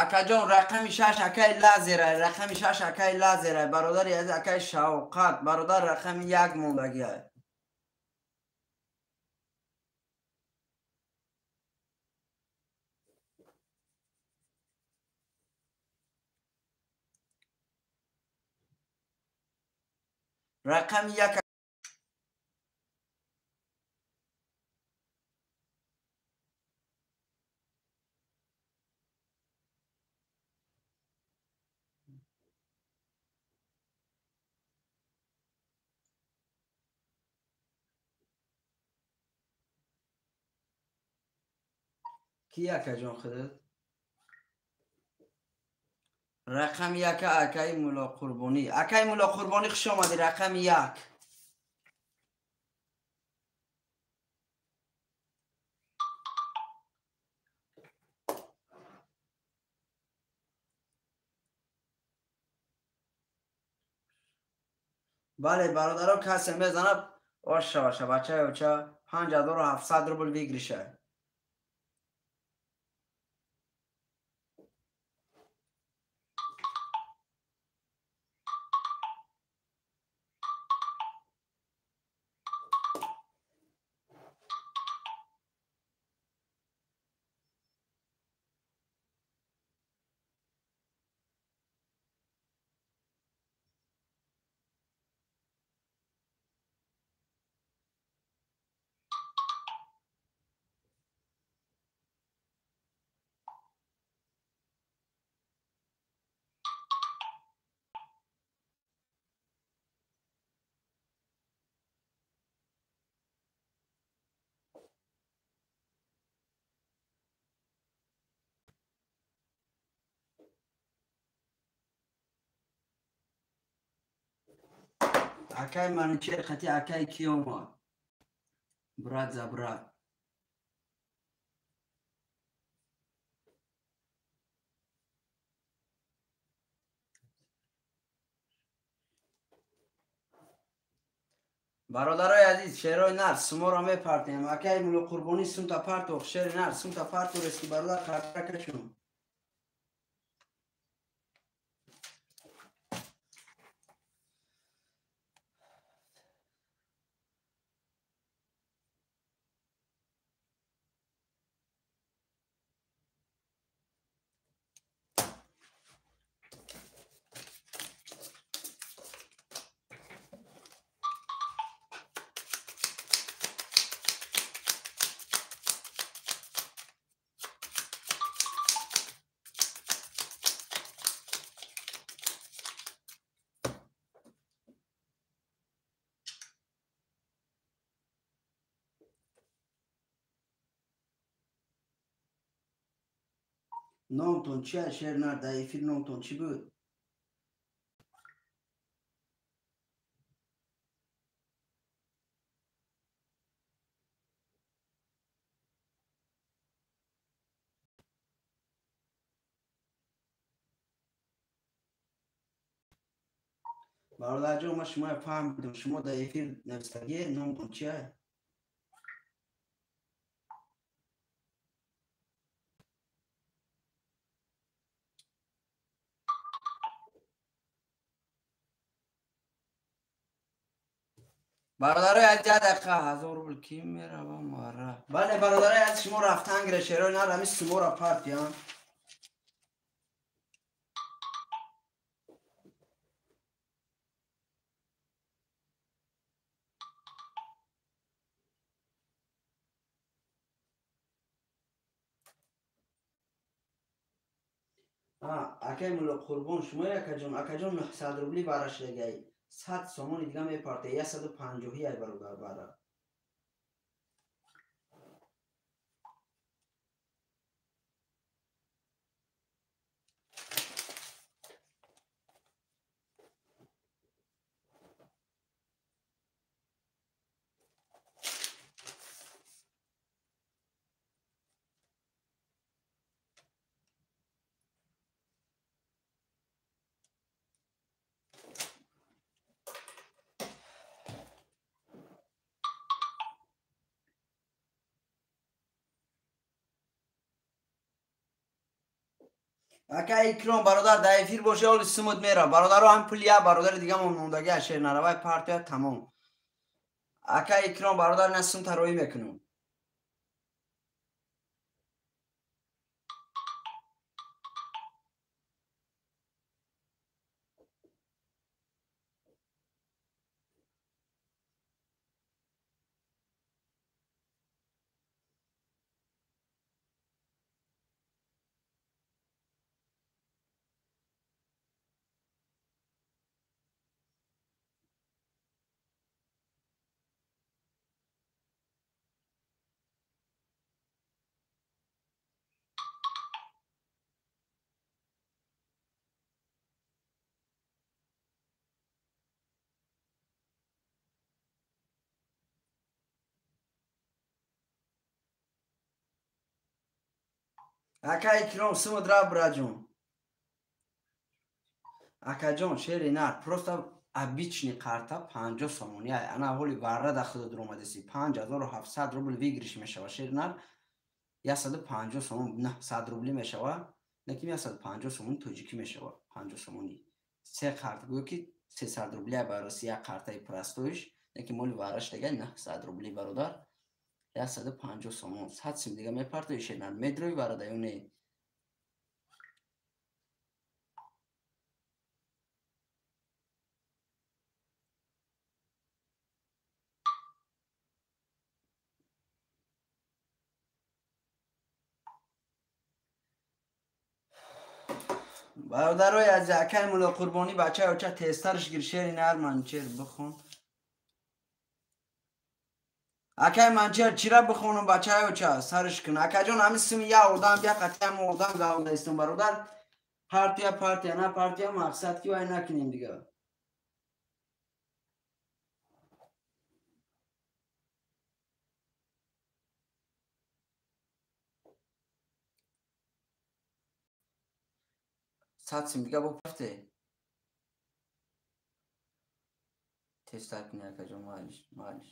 Акаҷон рақами 6 акай лазерай, рақами 6 акай лазерай, бародари азиз акай Шавқат, бародар рақами 1 мондагиай. Рақами 1 ки акаҷон худат? Рақами 1 акаи Мулло Қурбонӣ. Акаи Мулло Қурбонӣ хуш омадӣ. Рақами 1. Бале бародаро, касе мезанад оша оша бачаи оча 5700 рубл выигрыша. Акай Манучер хати акай ки омад? Брат за брат. Бародарои азиз, шерои нар суморо мепартем. Акай Мулло Қурбонӣ сумта партох, шери нар сумта парторест ки бародар қартра кашум. Номтон чи шер нар дар эфир номтон чӣ буд? Бародарҷон, ман шуморо фаҳмидам, шумо дар эфир навистагие номтон чия? Бародарои азиз, як дақиқа 1000 рубл ки мерава мара. Бале бародарои азиз, шумо рафтан гира шерои нар ҳамин суморо партиян. Акай Мулло Қурбон, шумои акаҷон, акаҷон 900 рубли бараш легай. 100 сомони дига мепарте, 150 ай бародар бара. Ака Икром бародар дар эфир боше, оли сумуд мера. Бародаро ҳам пул я бародари дигамон мондаги ашер наравай партия тамом. Ака Икром бародар на сум тароӣ мекунам. Ака Икром сумуд рафт браҷон. Акаҷон шери нар просто обычный карта 50 сомони ай. Ана ҳоли варра да худо дуромадаси 5700 рубл выигрыш мешава шери нар. 150 сомон 900 рубли мешава. Лекин 150 сомон тоҷикӣ мешава 50 сомони. Се карта гӯё ки 300 рубли ай бароси як картаи простоиш, лекин моли варраш дега 900 рубли бародар. 150 сомон 100 сим дига мепартои шернар медрои варада ё не? Бародарои азиз, акай Мулло Қурбонӣ бачаи оча тезтарш гир шери нар Манчер бихон. Акай Манчер чира бихонам бачаи оча сарш кун. Акаҷон ҳамин суми я одам бия қатъи ҳам одам гавдаистон бародар. Партия партия на партия мақсад ки вай накунем дига. 100 сум дига бо пафте. Тезтар кунӣ акаҷон, малиш, малиш.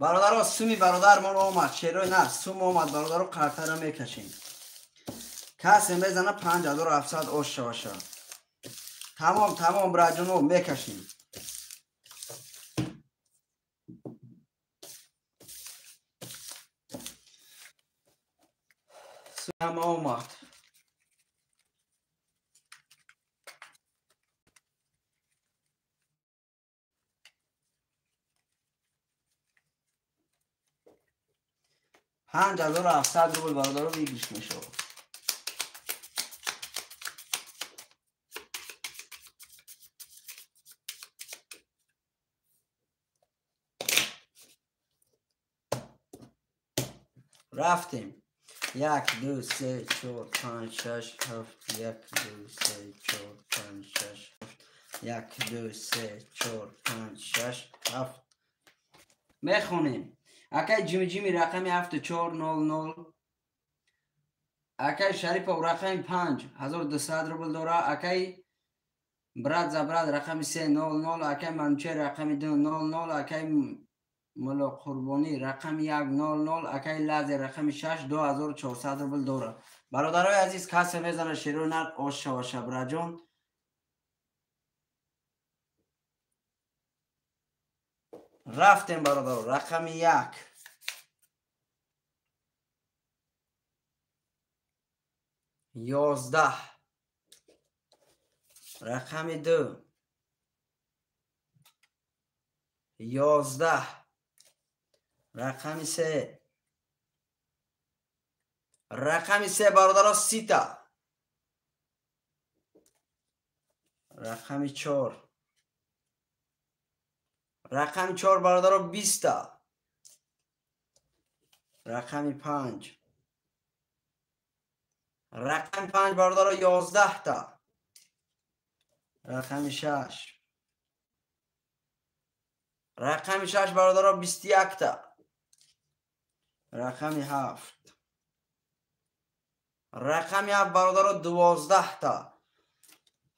Бародаро, суми бародармон омад, шерои нар сум омад, бародаро, қартара мекашем. Касе мезана 5700 ош шаваша. Тамом, тамом, браҷоно, мекашем. Сум омад. 5700 рубл бародаро выигрыш мешавад. Рафтем. 1 2 3 4 5 6 7 1 2 3 4 5 6 7 1 2 3 4 5 6 7. Мехонем. Акай Ҷими Ҷими рақами 7400. Акай Шарипов рақами 5200 рубл дора. Акай Брат за брат рақами 300. Акай Манучер рақами 200. Акай Мулло Қурбонӣ рақами 100. Акай Лазер рақами 6 2400 рубл дора. Бародарои азиз, касе мезана шерои нар ош шаваша, браҷон. Рафтем, бародаро, рақами 1. 11. Рақами 2. 11. Рақами 3. Рақами 3, бародаро, 30. Рақами 4. Рақами 4, бародаро, 20. Рақами 5. Рақами 5, бародаро, 11. Рақами 6. Рақами 6, бародаро, 21. Рақами 7. Рақами 7, бародаро, 12.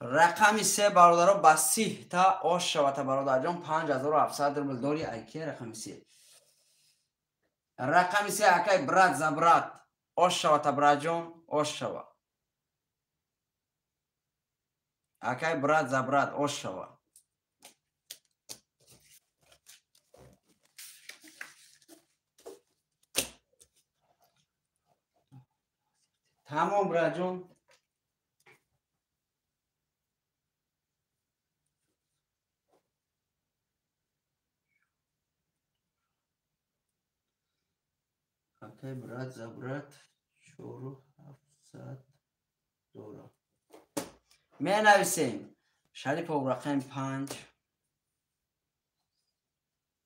Рақами 3, бародаро, ба 30 та ош шавата, бародарҷон. 5700 рубл дори. Айки рақами 3. Рақами 3, акай брат за брат. Ош шавата, браҷон, ош шава. Акай брат за брат, ош шава. Тамом, браҷон. Акай брат за брат 4700 дора. Менависем. Шарипов рақами 5.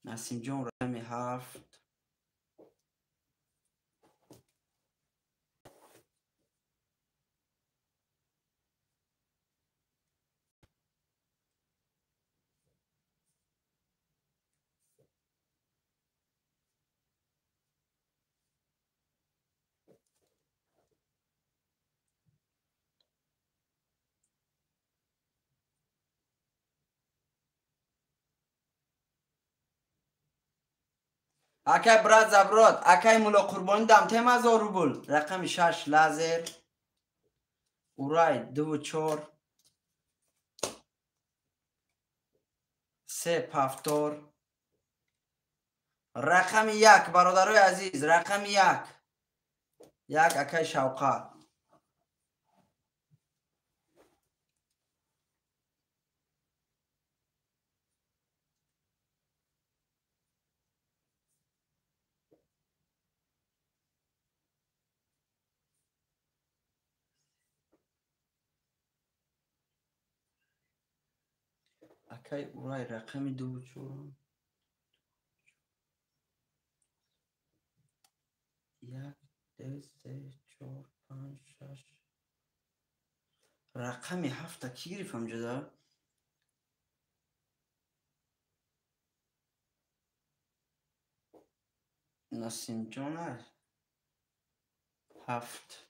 Насимҷон рақами 7. Акай брат заброд, акай Мулло Қурбонӣ дам тем 1000 рубл. Рақами 6 лазер. Урай 2 4. 3 повтор. Рақами 1 бародарои азиз, рақами 1. 1 акай Шавқат. Акай Урай рақами 2 4. 1 2 3 4 5 6. Рақами 7 ки гирифтам ҷуда? Насимҷон аст. 7.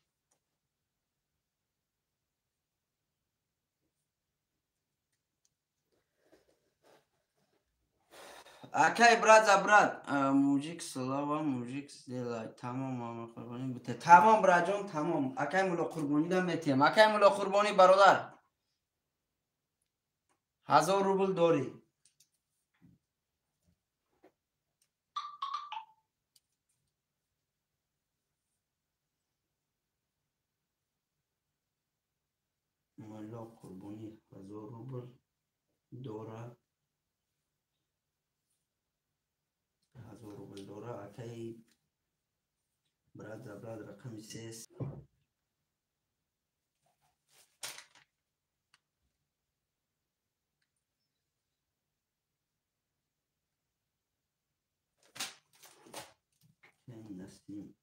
Акай брат за брат, мужик слава, мужик сделай. Тамом, мама Қурбонӣ бите. Тамом, братҷон, тамом. Акай Мулло Қурбонӣ дам метиҳем. Акай Мулло Қурбонӣ бародар. 1000 рубл дорӣ. Мулло Қурбонӣ 1000 рубл дорад. 1000 рубл дора. Акай брат за брат рақами 3. Насим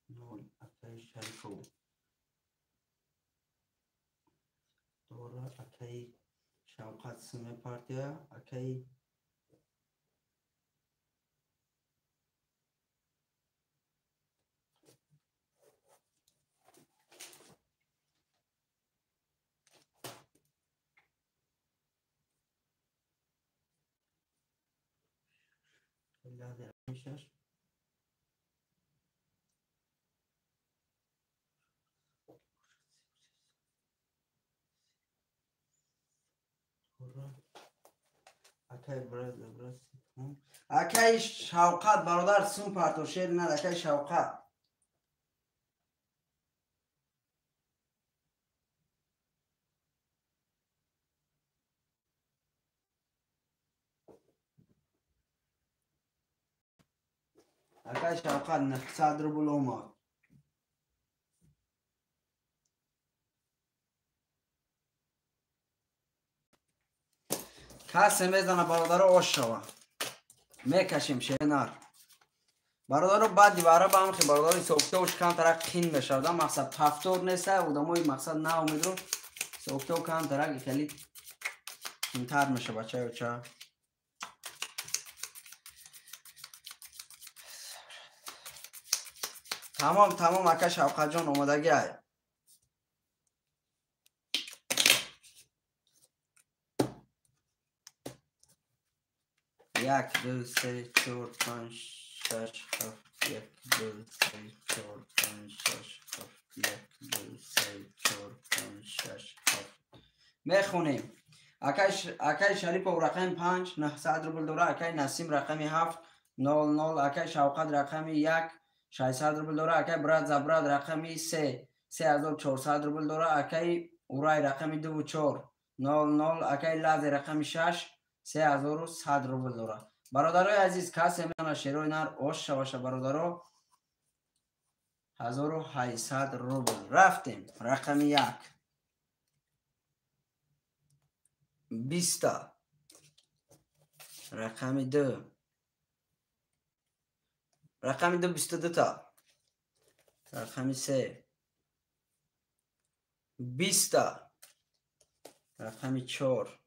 0. Акай Шарифов дора. Акай Шавқат сме партия. Акай Лазер 6. Акай брат за брат. Акай Шавқат бародар сум парто шер над акай Шавқат. Акай Шавқат 900 рубл омад. Касе мезана бародаро ош шава. Мекашем шенар. Бародаро баъди вара ба ҳамхи бародаро ҳисобкитобш камтарак қин мешавад. Мақсад повтор неста, одамои мақсад наомедро ҳисобкитоб камтарак хеле қинтар мешава бачаёча. Тамом, тамом ака Шавқатҷон омодагӣ ай. 1 2 3 4 5 6 7 1 2 3 4 5 6 7 1 2 3 4 5 6 7. Мехонем. Акай Шарипов рақами 5 900 рубл дора. Акай Насим рақами 7 00. Акай Шавқат рақами 1 600 рубл дора. Акай брат за брат рақами 3 3400 рубл дора. Акай Урай рақами 2 4 00. Акай Лазе рақами 6 3100 рубл дора. Бародарои азиз, касе мезана шерои нар ош шаваша бародаро 1800 рубл. Рафтем. Рақами 1 20. Рақами 2. Рақами 2 22 та. Рақами 3 20 та. Рақами 4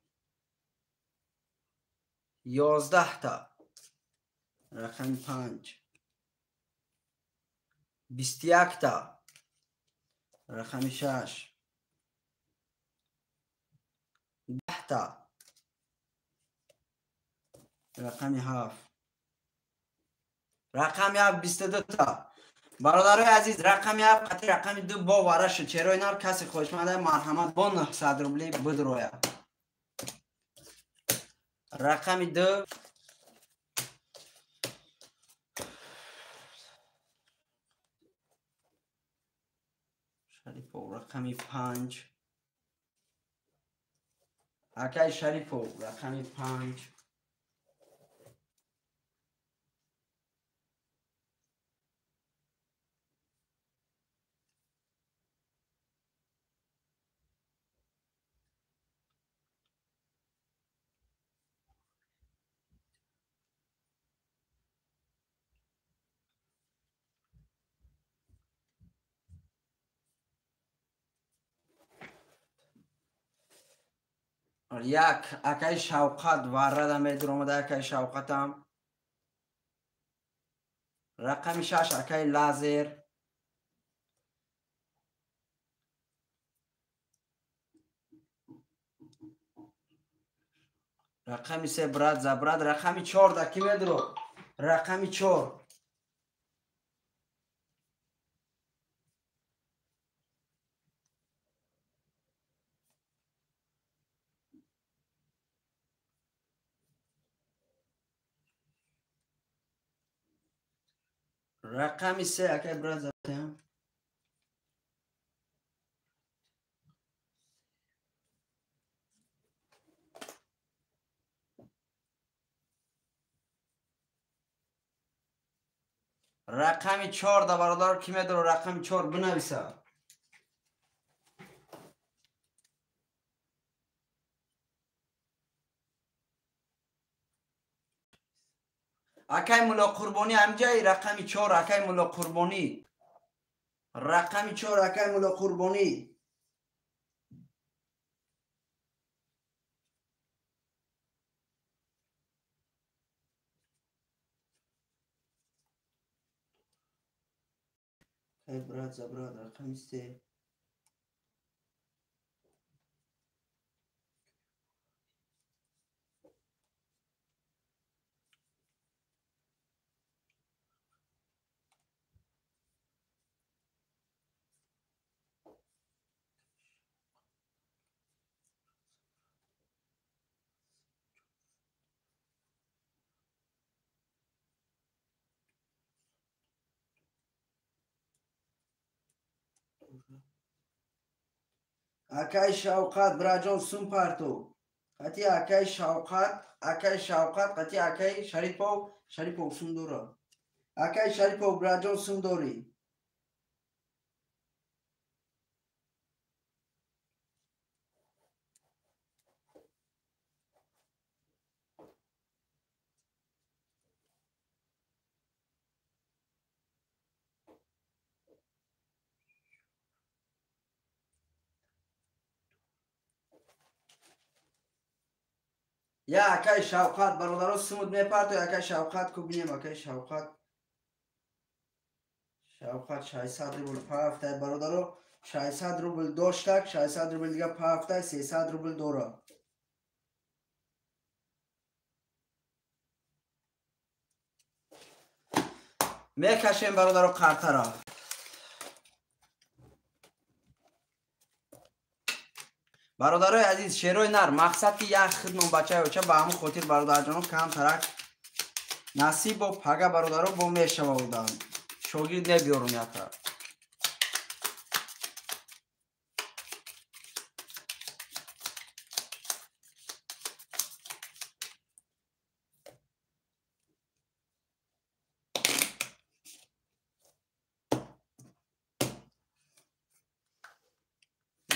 11 та. Рақами 5 21 та. Рақами 6 10 та. Рақами 7. Рақами 7 22 та. Бародарои азиз, рақами 7 қати рақами 2 бо вара шуд. Черои нар касе хоҳишманда марҳамат бо 900 рубли бидроя. Рақами 2 Шарипов, рақами 5 Акай Шарипов, рақами 5 Як акай Шавқат варрада медуромада, акай Шавқатам. Рақами 6 акай Лазер. Рақами 3 брат за брат. Рақами 4 да ки медуро? Рақами 4. Рақами 3 акай брат за. Рақами 4 да бародар ки медоро? Рақами 4 бинависа. Акай Мулло Қурбонӣ ҳамҷаи рақами 4 акай Мулло Қурбонӣ. Рақами 4 акай Мулло Қурбонӣ. Акай брат за брат рақами 3. Акай Шавқат браҷон сум парту. Қати акай Шавқат, акай Шавқат, қати акай Шарипов, Шарипов сум дора. Акай Шарипов браҷон сум дорӣ. Я акай Шавқат бародаро сумуд мепарту, акай Шавқат ку бинем, акай Шавқат. Шавқат 600 рубл пафтай бародаро, 600 рубл доштак, 600 рубл дига пафтай, 300 рубл дора. Мекашем бародаро қартара. Бародарои азиз, шерои нар мақсад ки як хидмон бачаи оча, ба ҳамон хотир бародарҷоно камтарак насиб бо пага бародаро бо мешава одам. Шогирд небиёрум ята.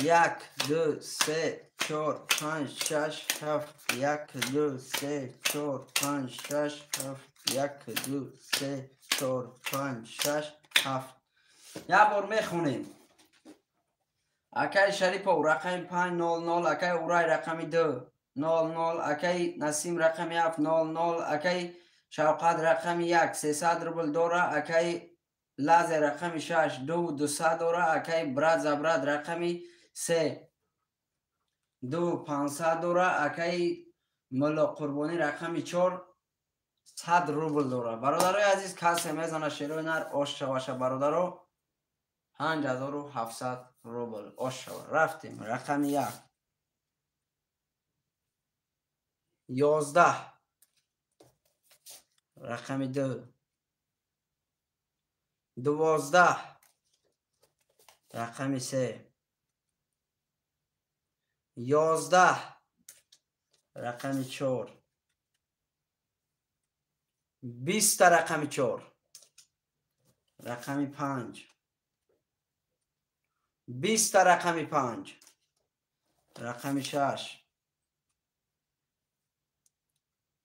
Як, ду, се, чор, панҷ, шаш, ҳафт. Як, ду, се, чор, панҷ, шаш, ҳафт. Як, ду, се, чор, панҷ, шаш, ҳафт. Як бор мехонем. Акай Шарипов рақами 5 0 0, акай Урай рақами 2 0 0, акай Насим рақами 7 0 0, акай Шавқат рақами 1 300 рубл дора, акай Лазер рақами 6 2 200 дора, акай брат за брат рақами 3 2 500 дора, акай Мулло Қурбонӣ рақами 4 100 рубл дора. Бародарои азиз, касе мезана шерои нар ош шаваша бародаро 5700 рубл ош шава. Рафтем. Рақами 1. 11. Рақами 2. 12. Рақами 3. 11. Рақами 4. 20 рақами 4. Рақами 5. 20 рақами 5. Рақами 6.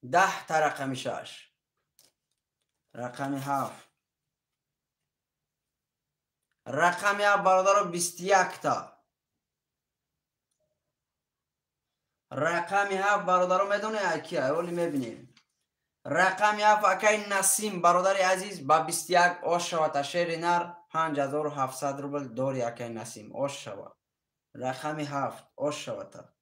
10 рақами 6. Рақами 7. Рақами 7 бародаро 21 та. Рақами 7 бародаро медоне аки оли мебинем. Рақами 7 акай Насим бародари азиз ба 21 ош шава шери нар 5700 рубл дори акай Насим ош шава. Рақами 7 ош шавата.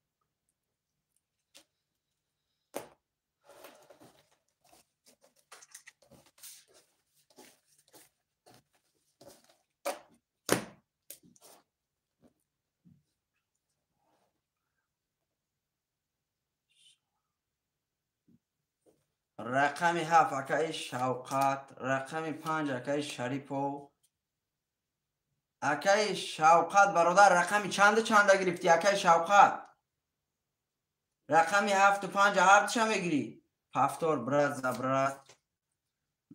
Рақами 7 акаи Шавқат, рақами 5 акаи Шарипов. Акаи Шавқат бародар рақами чанда гирифтӣ акаи Шавқат? Рақами 7 ва 5 ҳардуша мегирӣ? Пафтор брат за брат.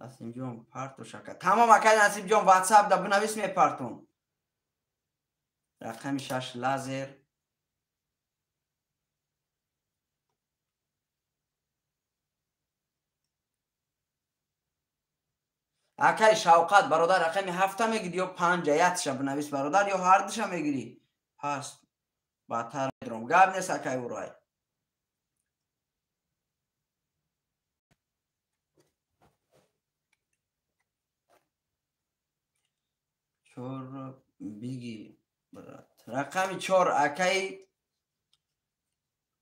Насимҷон партош ака. Тамом акаи Насимҷон WhatsApp да бинавис мепартон. Рақами 6 лазер. Акаи Шавқат бародар рақами 7 мегирӣ ё 5 ятша бинавис бародар ё ҳардуша мегирӣ? Пас баъдтар медорам. Гап нест акаи Урай. Чор биги брат. Рақами 4 акаи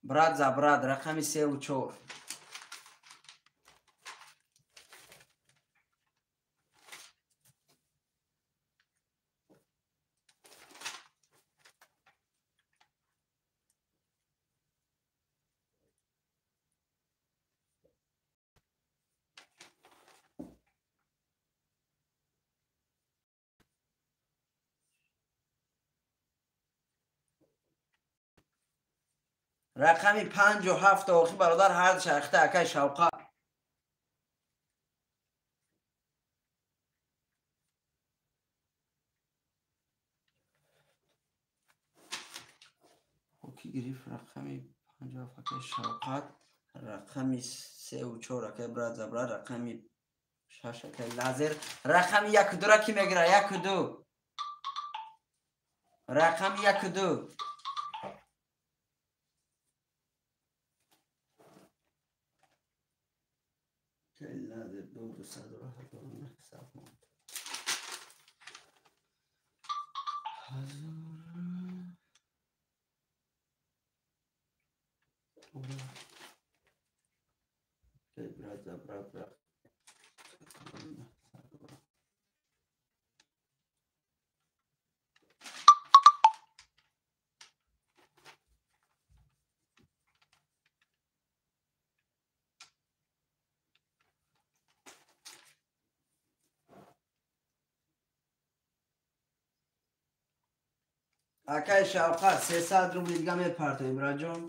брат за брат, рақами 3 ва 4. Рақами 5 ва 7 охи бародар ҳар шахта акаи Шавқат. Ки гирифт рақами 5 ва 7 акаи Шавқат, рақами 3 ва 4 акаи брат за брат, рақами 6 акаи Лазер, рақами 1 ва 2 ра ки мегира? 1 ва 2. Рақами 1 ва 2. Акаи Шавқат 300 рубл дига мепартоем браҷон.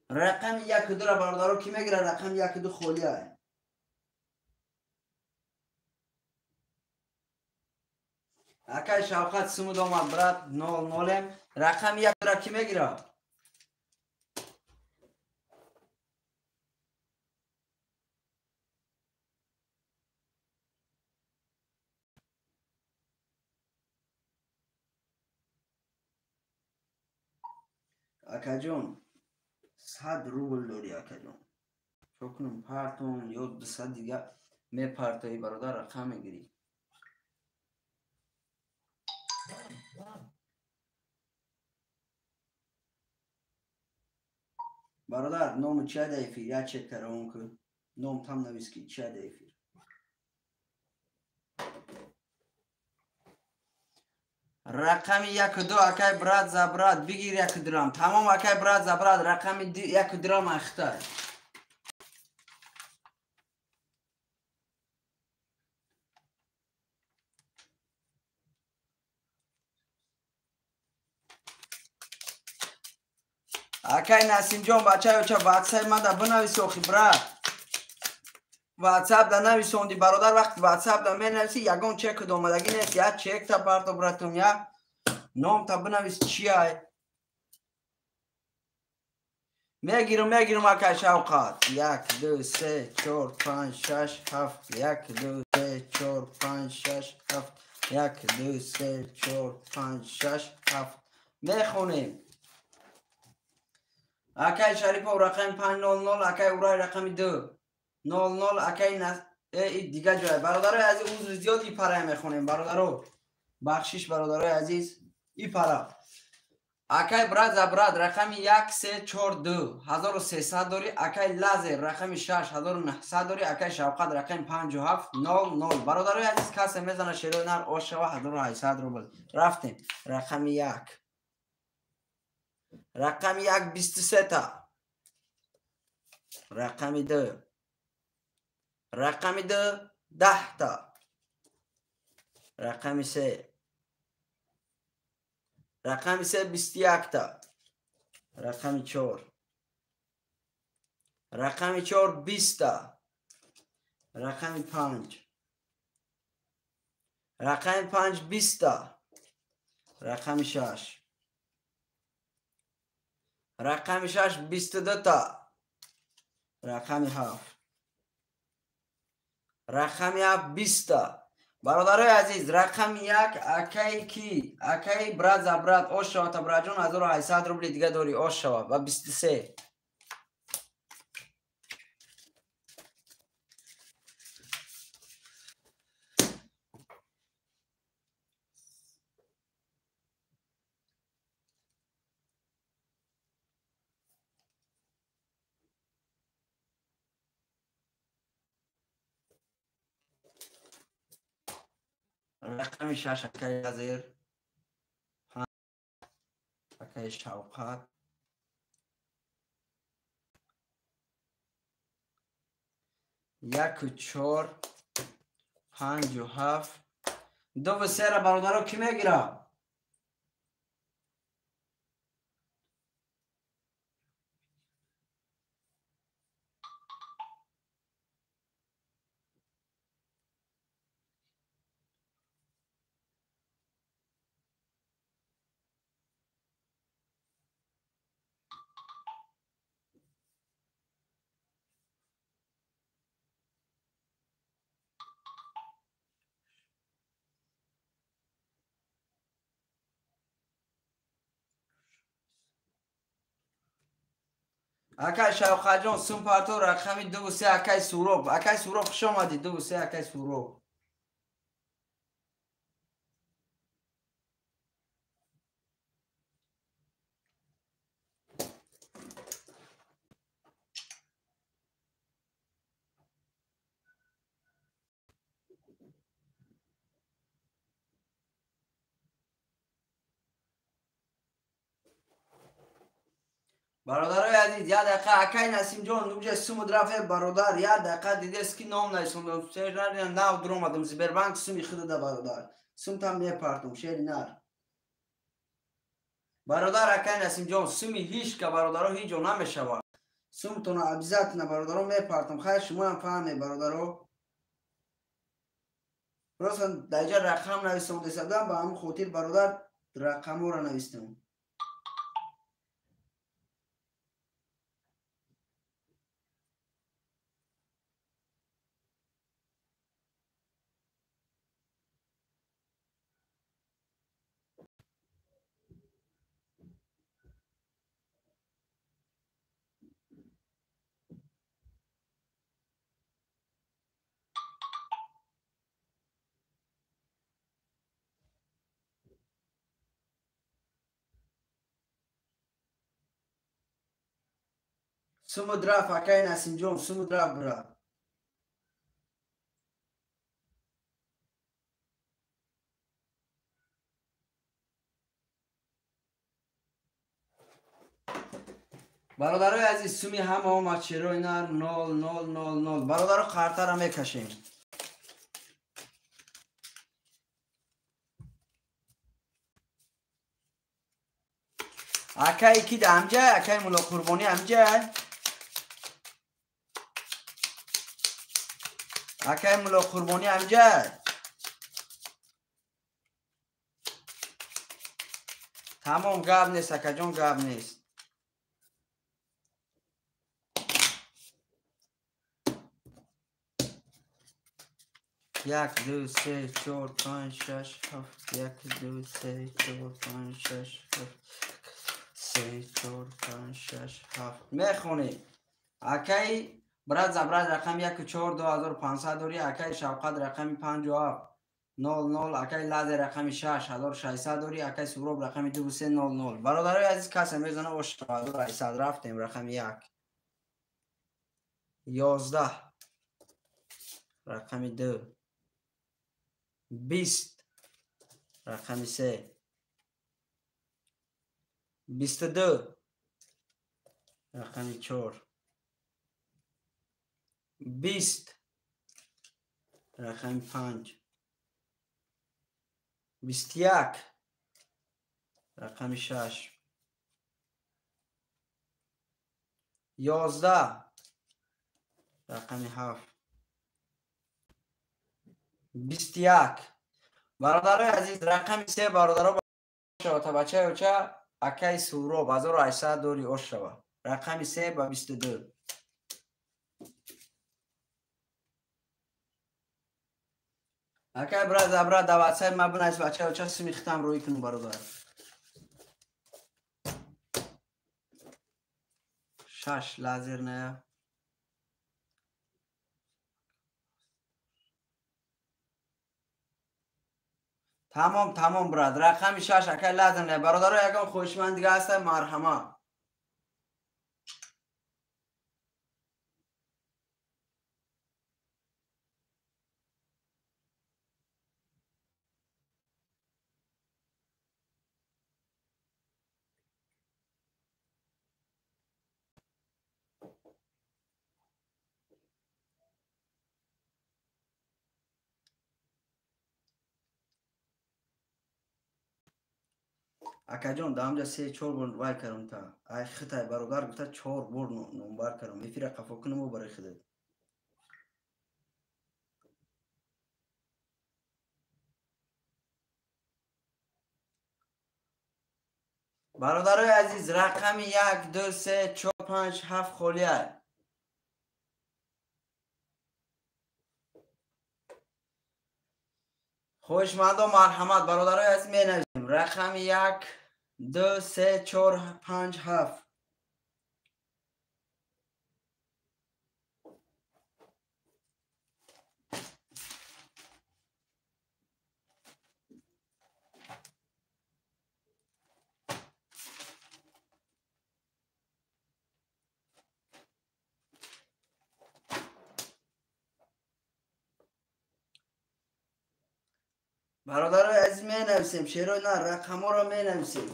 Рақами 1 ва 2 ра бародаро ки мегира? Рақами 1 ва 2 холия. Акаи Шавқат сумуд омад брат 0-0. Рақами 1 ра ки мегира? Акаҷон 100 рубл дорӣ акаҷон. Чо кунам партон ё 200 дига мепартоӣ бародар рақам мегирӣ. Бародар, номи чия да эфир? Я чек каравон ку. Ном там навис ки чия да эфир. Рақами 1-2 акай брат за брат бигир 1 драм. Тамом акай брат за брат рақами 1 драм ахтай. Акай Насимҷон бачаё ча ватсап мада бинавис охи брат. Ватсап да нависонди бародар, вақти ватсап да менависи ягон чек омадагӣ нест. Я чек та парто братон, я ном та бинавис чиай. Мегирам акай Шавқат. 1 2 3 4 5 6 7 1 2 3 4 5 6 7 1 2 3 4 5 6 7 мехонем. Акай Шарипов рақами 500, акай Урай рақами 200, акай дига ҷой. Бародарои азиз, узр зиёд и пара мехонем бародаро. Бахшиш бародарои азиз, и пара. Акай брат за брат рақами 1 3 4 2 1300 дори, акай Лазер рақами 6 1900 дори, акай Шавқат рақами 57 00. Бародарои азиз, касе мезана шерои нар ошава 1800 рубл. Рафтем. Рақами 1. Рақами 1 23 та. Рақами 2. Рақами 2 10 та. Рақами 3. Рақами 3 21 та. Рақами 4. Рақами 4 20 та. Рақами 5. Рақами 5 20 та. Рақами 6. Рақами 6 22 та. Рақами 7. Рақами 7 20 та. Бародарои азиз, рақами 1 акай ки? Акай брат за брат ошава та браҷон 1800 рубли дига дори ошава ва 23. Рақами 6 акай Лазер, 5 акай Шавқат, 1 4 5 7 2 3 бародаро ки мегира? Акай Шавқатҷон, сум парто рақами 2 3 акай Суроб. Акай Суроб хуш омадӣ. 2 3 акай Суроб. Бародарои азиз, як дақиқа акай Насимҷон, нуҷа сумуд рафе бародар, як дақиқа дидест ки ном нависондам. Нав дуромадам Сбербанк суми худада бародар. Сумтам мепартум, шери нар. Бародар акай Насимҷон, суми ҳичка бародаро ҳеҷ ҷо намешавад. Сумтона обязательно бародаро мепартум. Хайр шумоам фаҳме бародаро. Просто дар ҷа рақам нависондесадам, ба ҳамин хотир бародар рақамҳоро навистам. Сумуд рафт, акай Насимҷон, сумуд рафт, брат. Бародарои азиз, суми ҳама омад, шерои нар 0 0 0 0. Бародаро, қартара мекашем. Акай ки амҷай, акай Мулло Қурбонӣ амҷай. Акай Мулло Қурбонӣ амҷай. Тамом, гап нест, акаҷон, гап нест. Як, ду, се, чор, панҷ, шаш, ҳафт. Як, ду, се, чор, панҷ, шаш, ҳафт. Се, чор, панҷ, шаш, ҳафт. Мехонем. Акай брат забрат рақами 1 4 2500 дорӣ. Акай Шавқат рақами 5 7 0 0. Акай Лазер рақами 6 1600 дорӣ. Акай Суроб рақами 2 3 0 0. Бародарои азиз, касе мезана ош 1800 рафтем. Рақами 1 11, рақами 2 20, рақами 3 22, рақами 4 20, рақами 5 21, рақами 6 11, рақами 7 21. Бародарои азиз, рақами 3 бародаро шава, бачаи оча акай Суроб 1800 дори ош шава. Рақами 3 ба 22. Акай брат забра даватсай ма бинайс, бачаи оча сими хитам рӯй кунум, бародар. 6 лазерная. Тамом, тамом, брат. Рақами 6 акай лазерная. Бародаро, ягон хоҳишманд дига ҳаста, марҳамат. Акаҷон, даамҷа 3-4 бор вай кардам та. Ай хитай бародар гуфта 4 бор номбар кардам. Эфира қафо кунам барои худат. Бародарои азиз, рақами 1 2 3 4 5 7 холия. Хоҳишмандо марҳамат, бародарои азиз, менависем. Рақами 1 2 3 4 5 7. Бародарои азиз, менависем. Шерои на рақамҳоро менависем.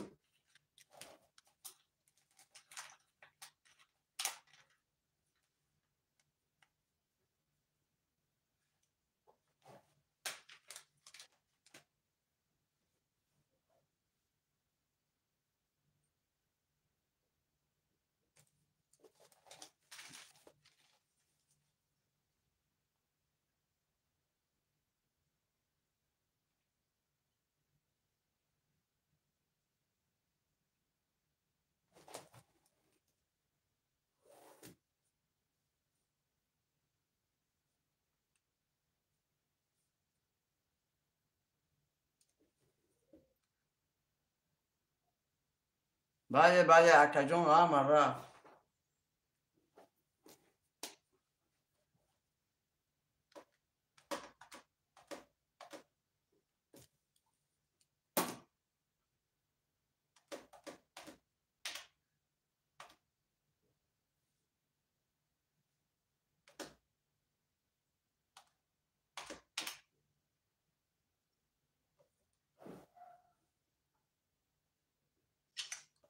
Бале, бале, акаҷон, ама рафт.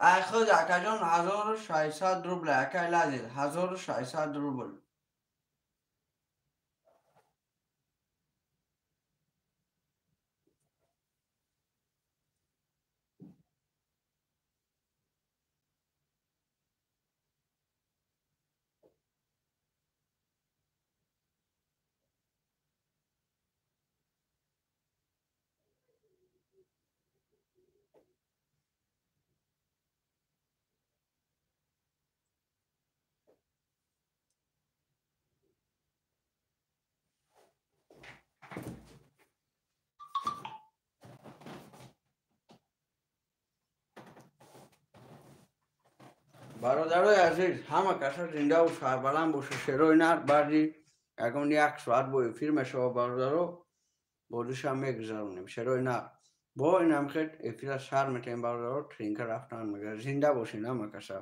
Ай худ, акаҷон, 1600 рубл. Акай Лазер, 1600 рубл. Бародарои азиз, ҳама каса зиндаву сарбаланд боша. Шерои нар баъди ягон як соат бо эфир мешава, бародаро, бозиша мегузаронем. Шерои нар бо инам хел эфира сар метаем, бародаро, тринка рафтан мега. Зинда бошен ҳама каса.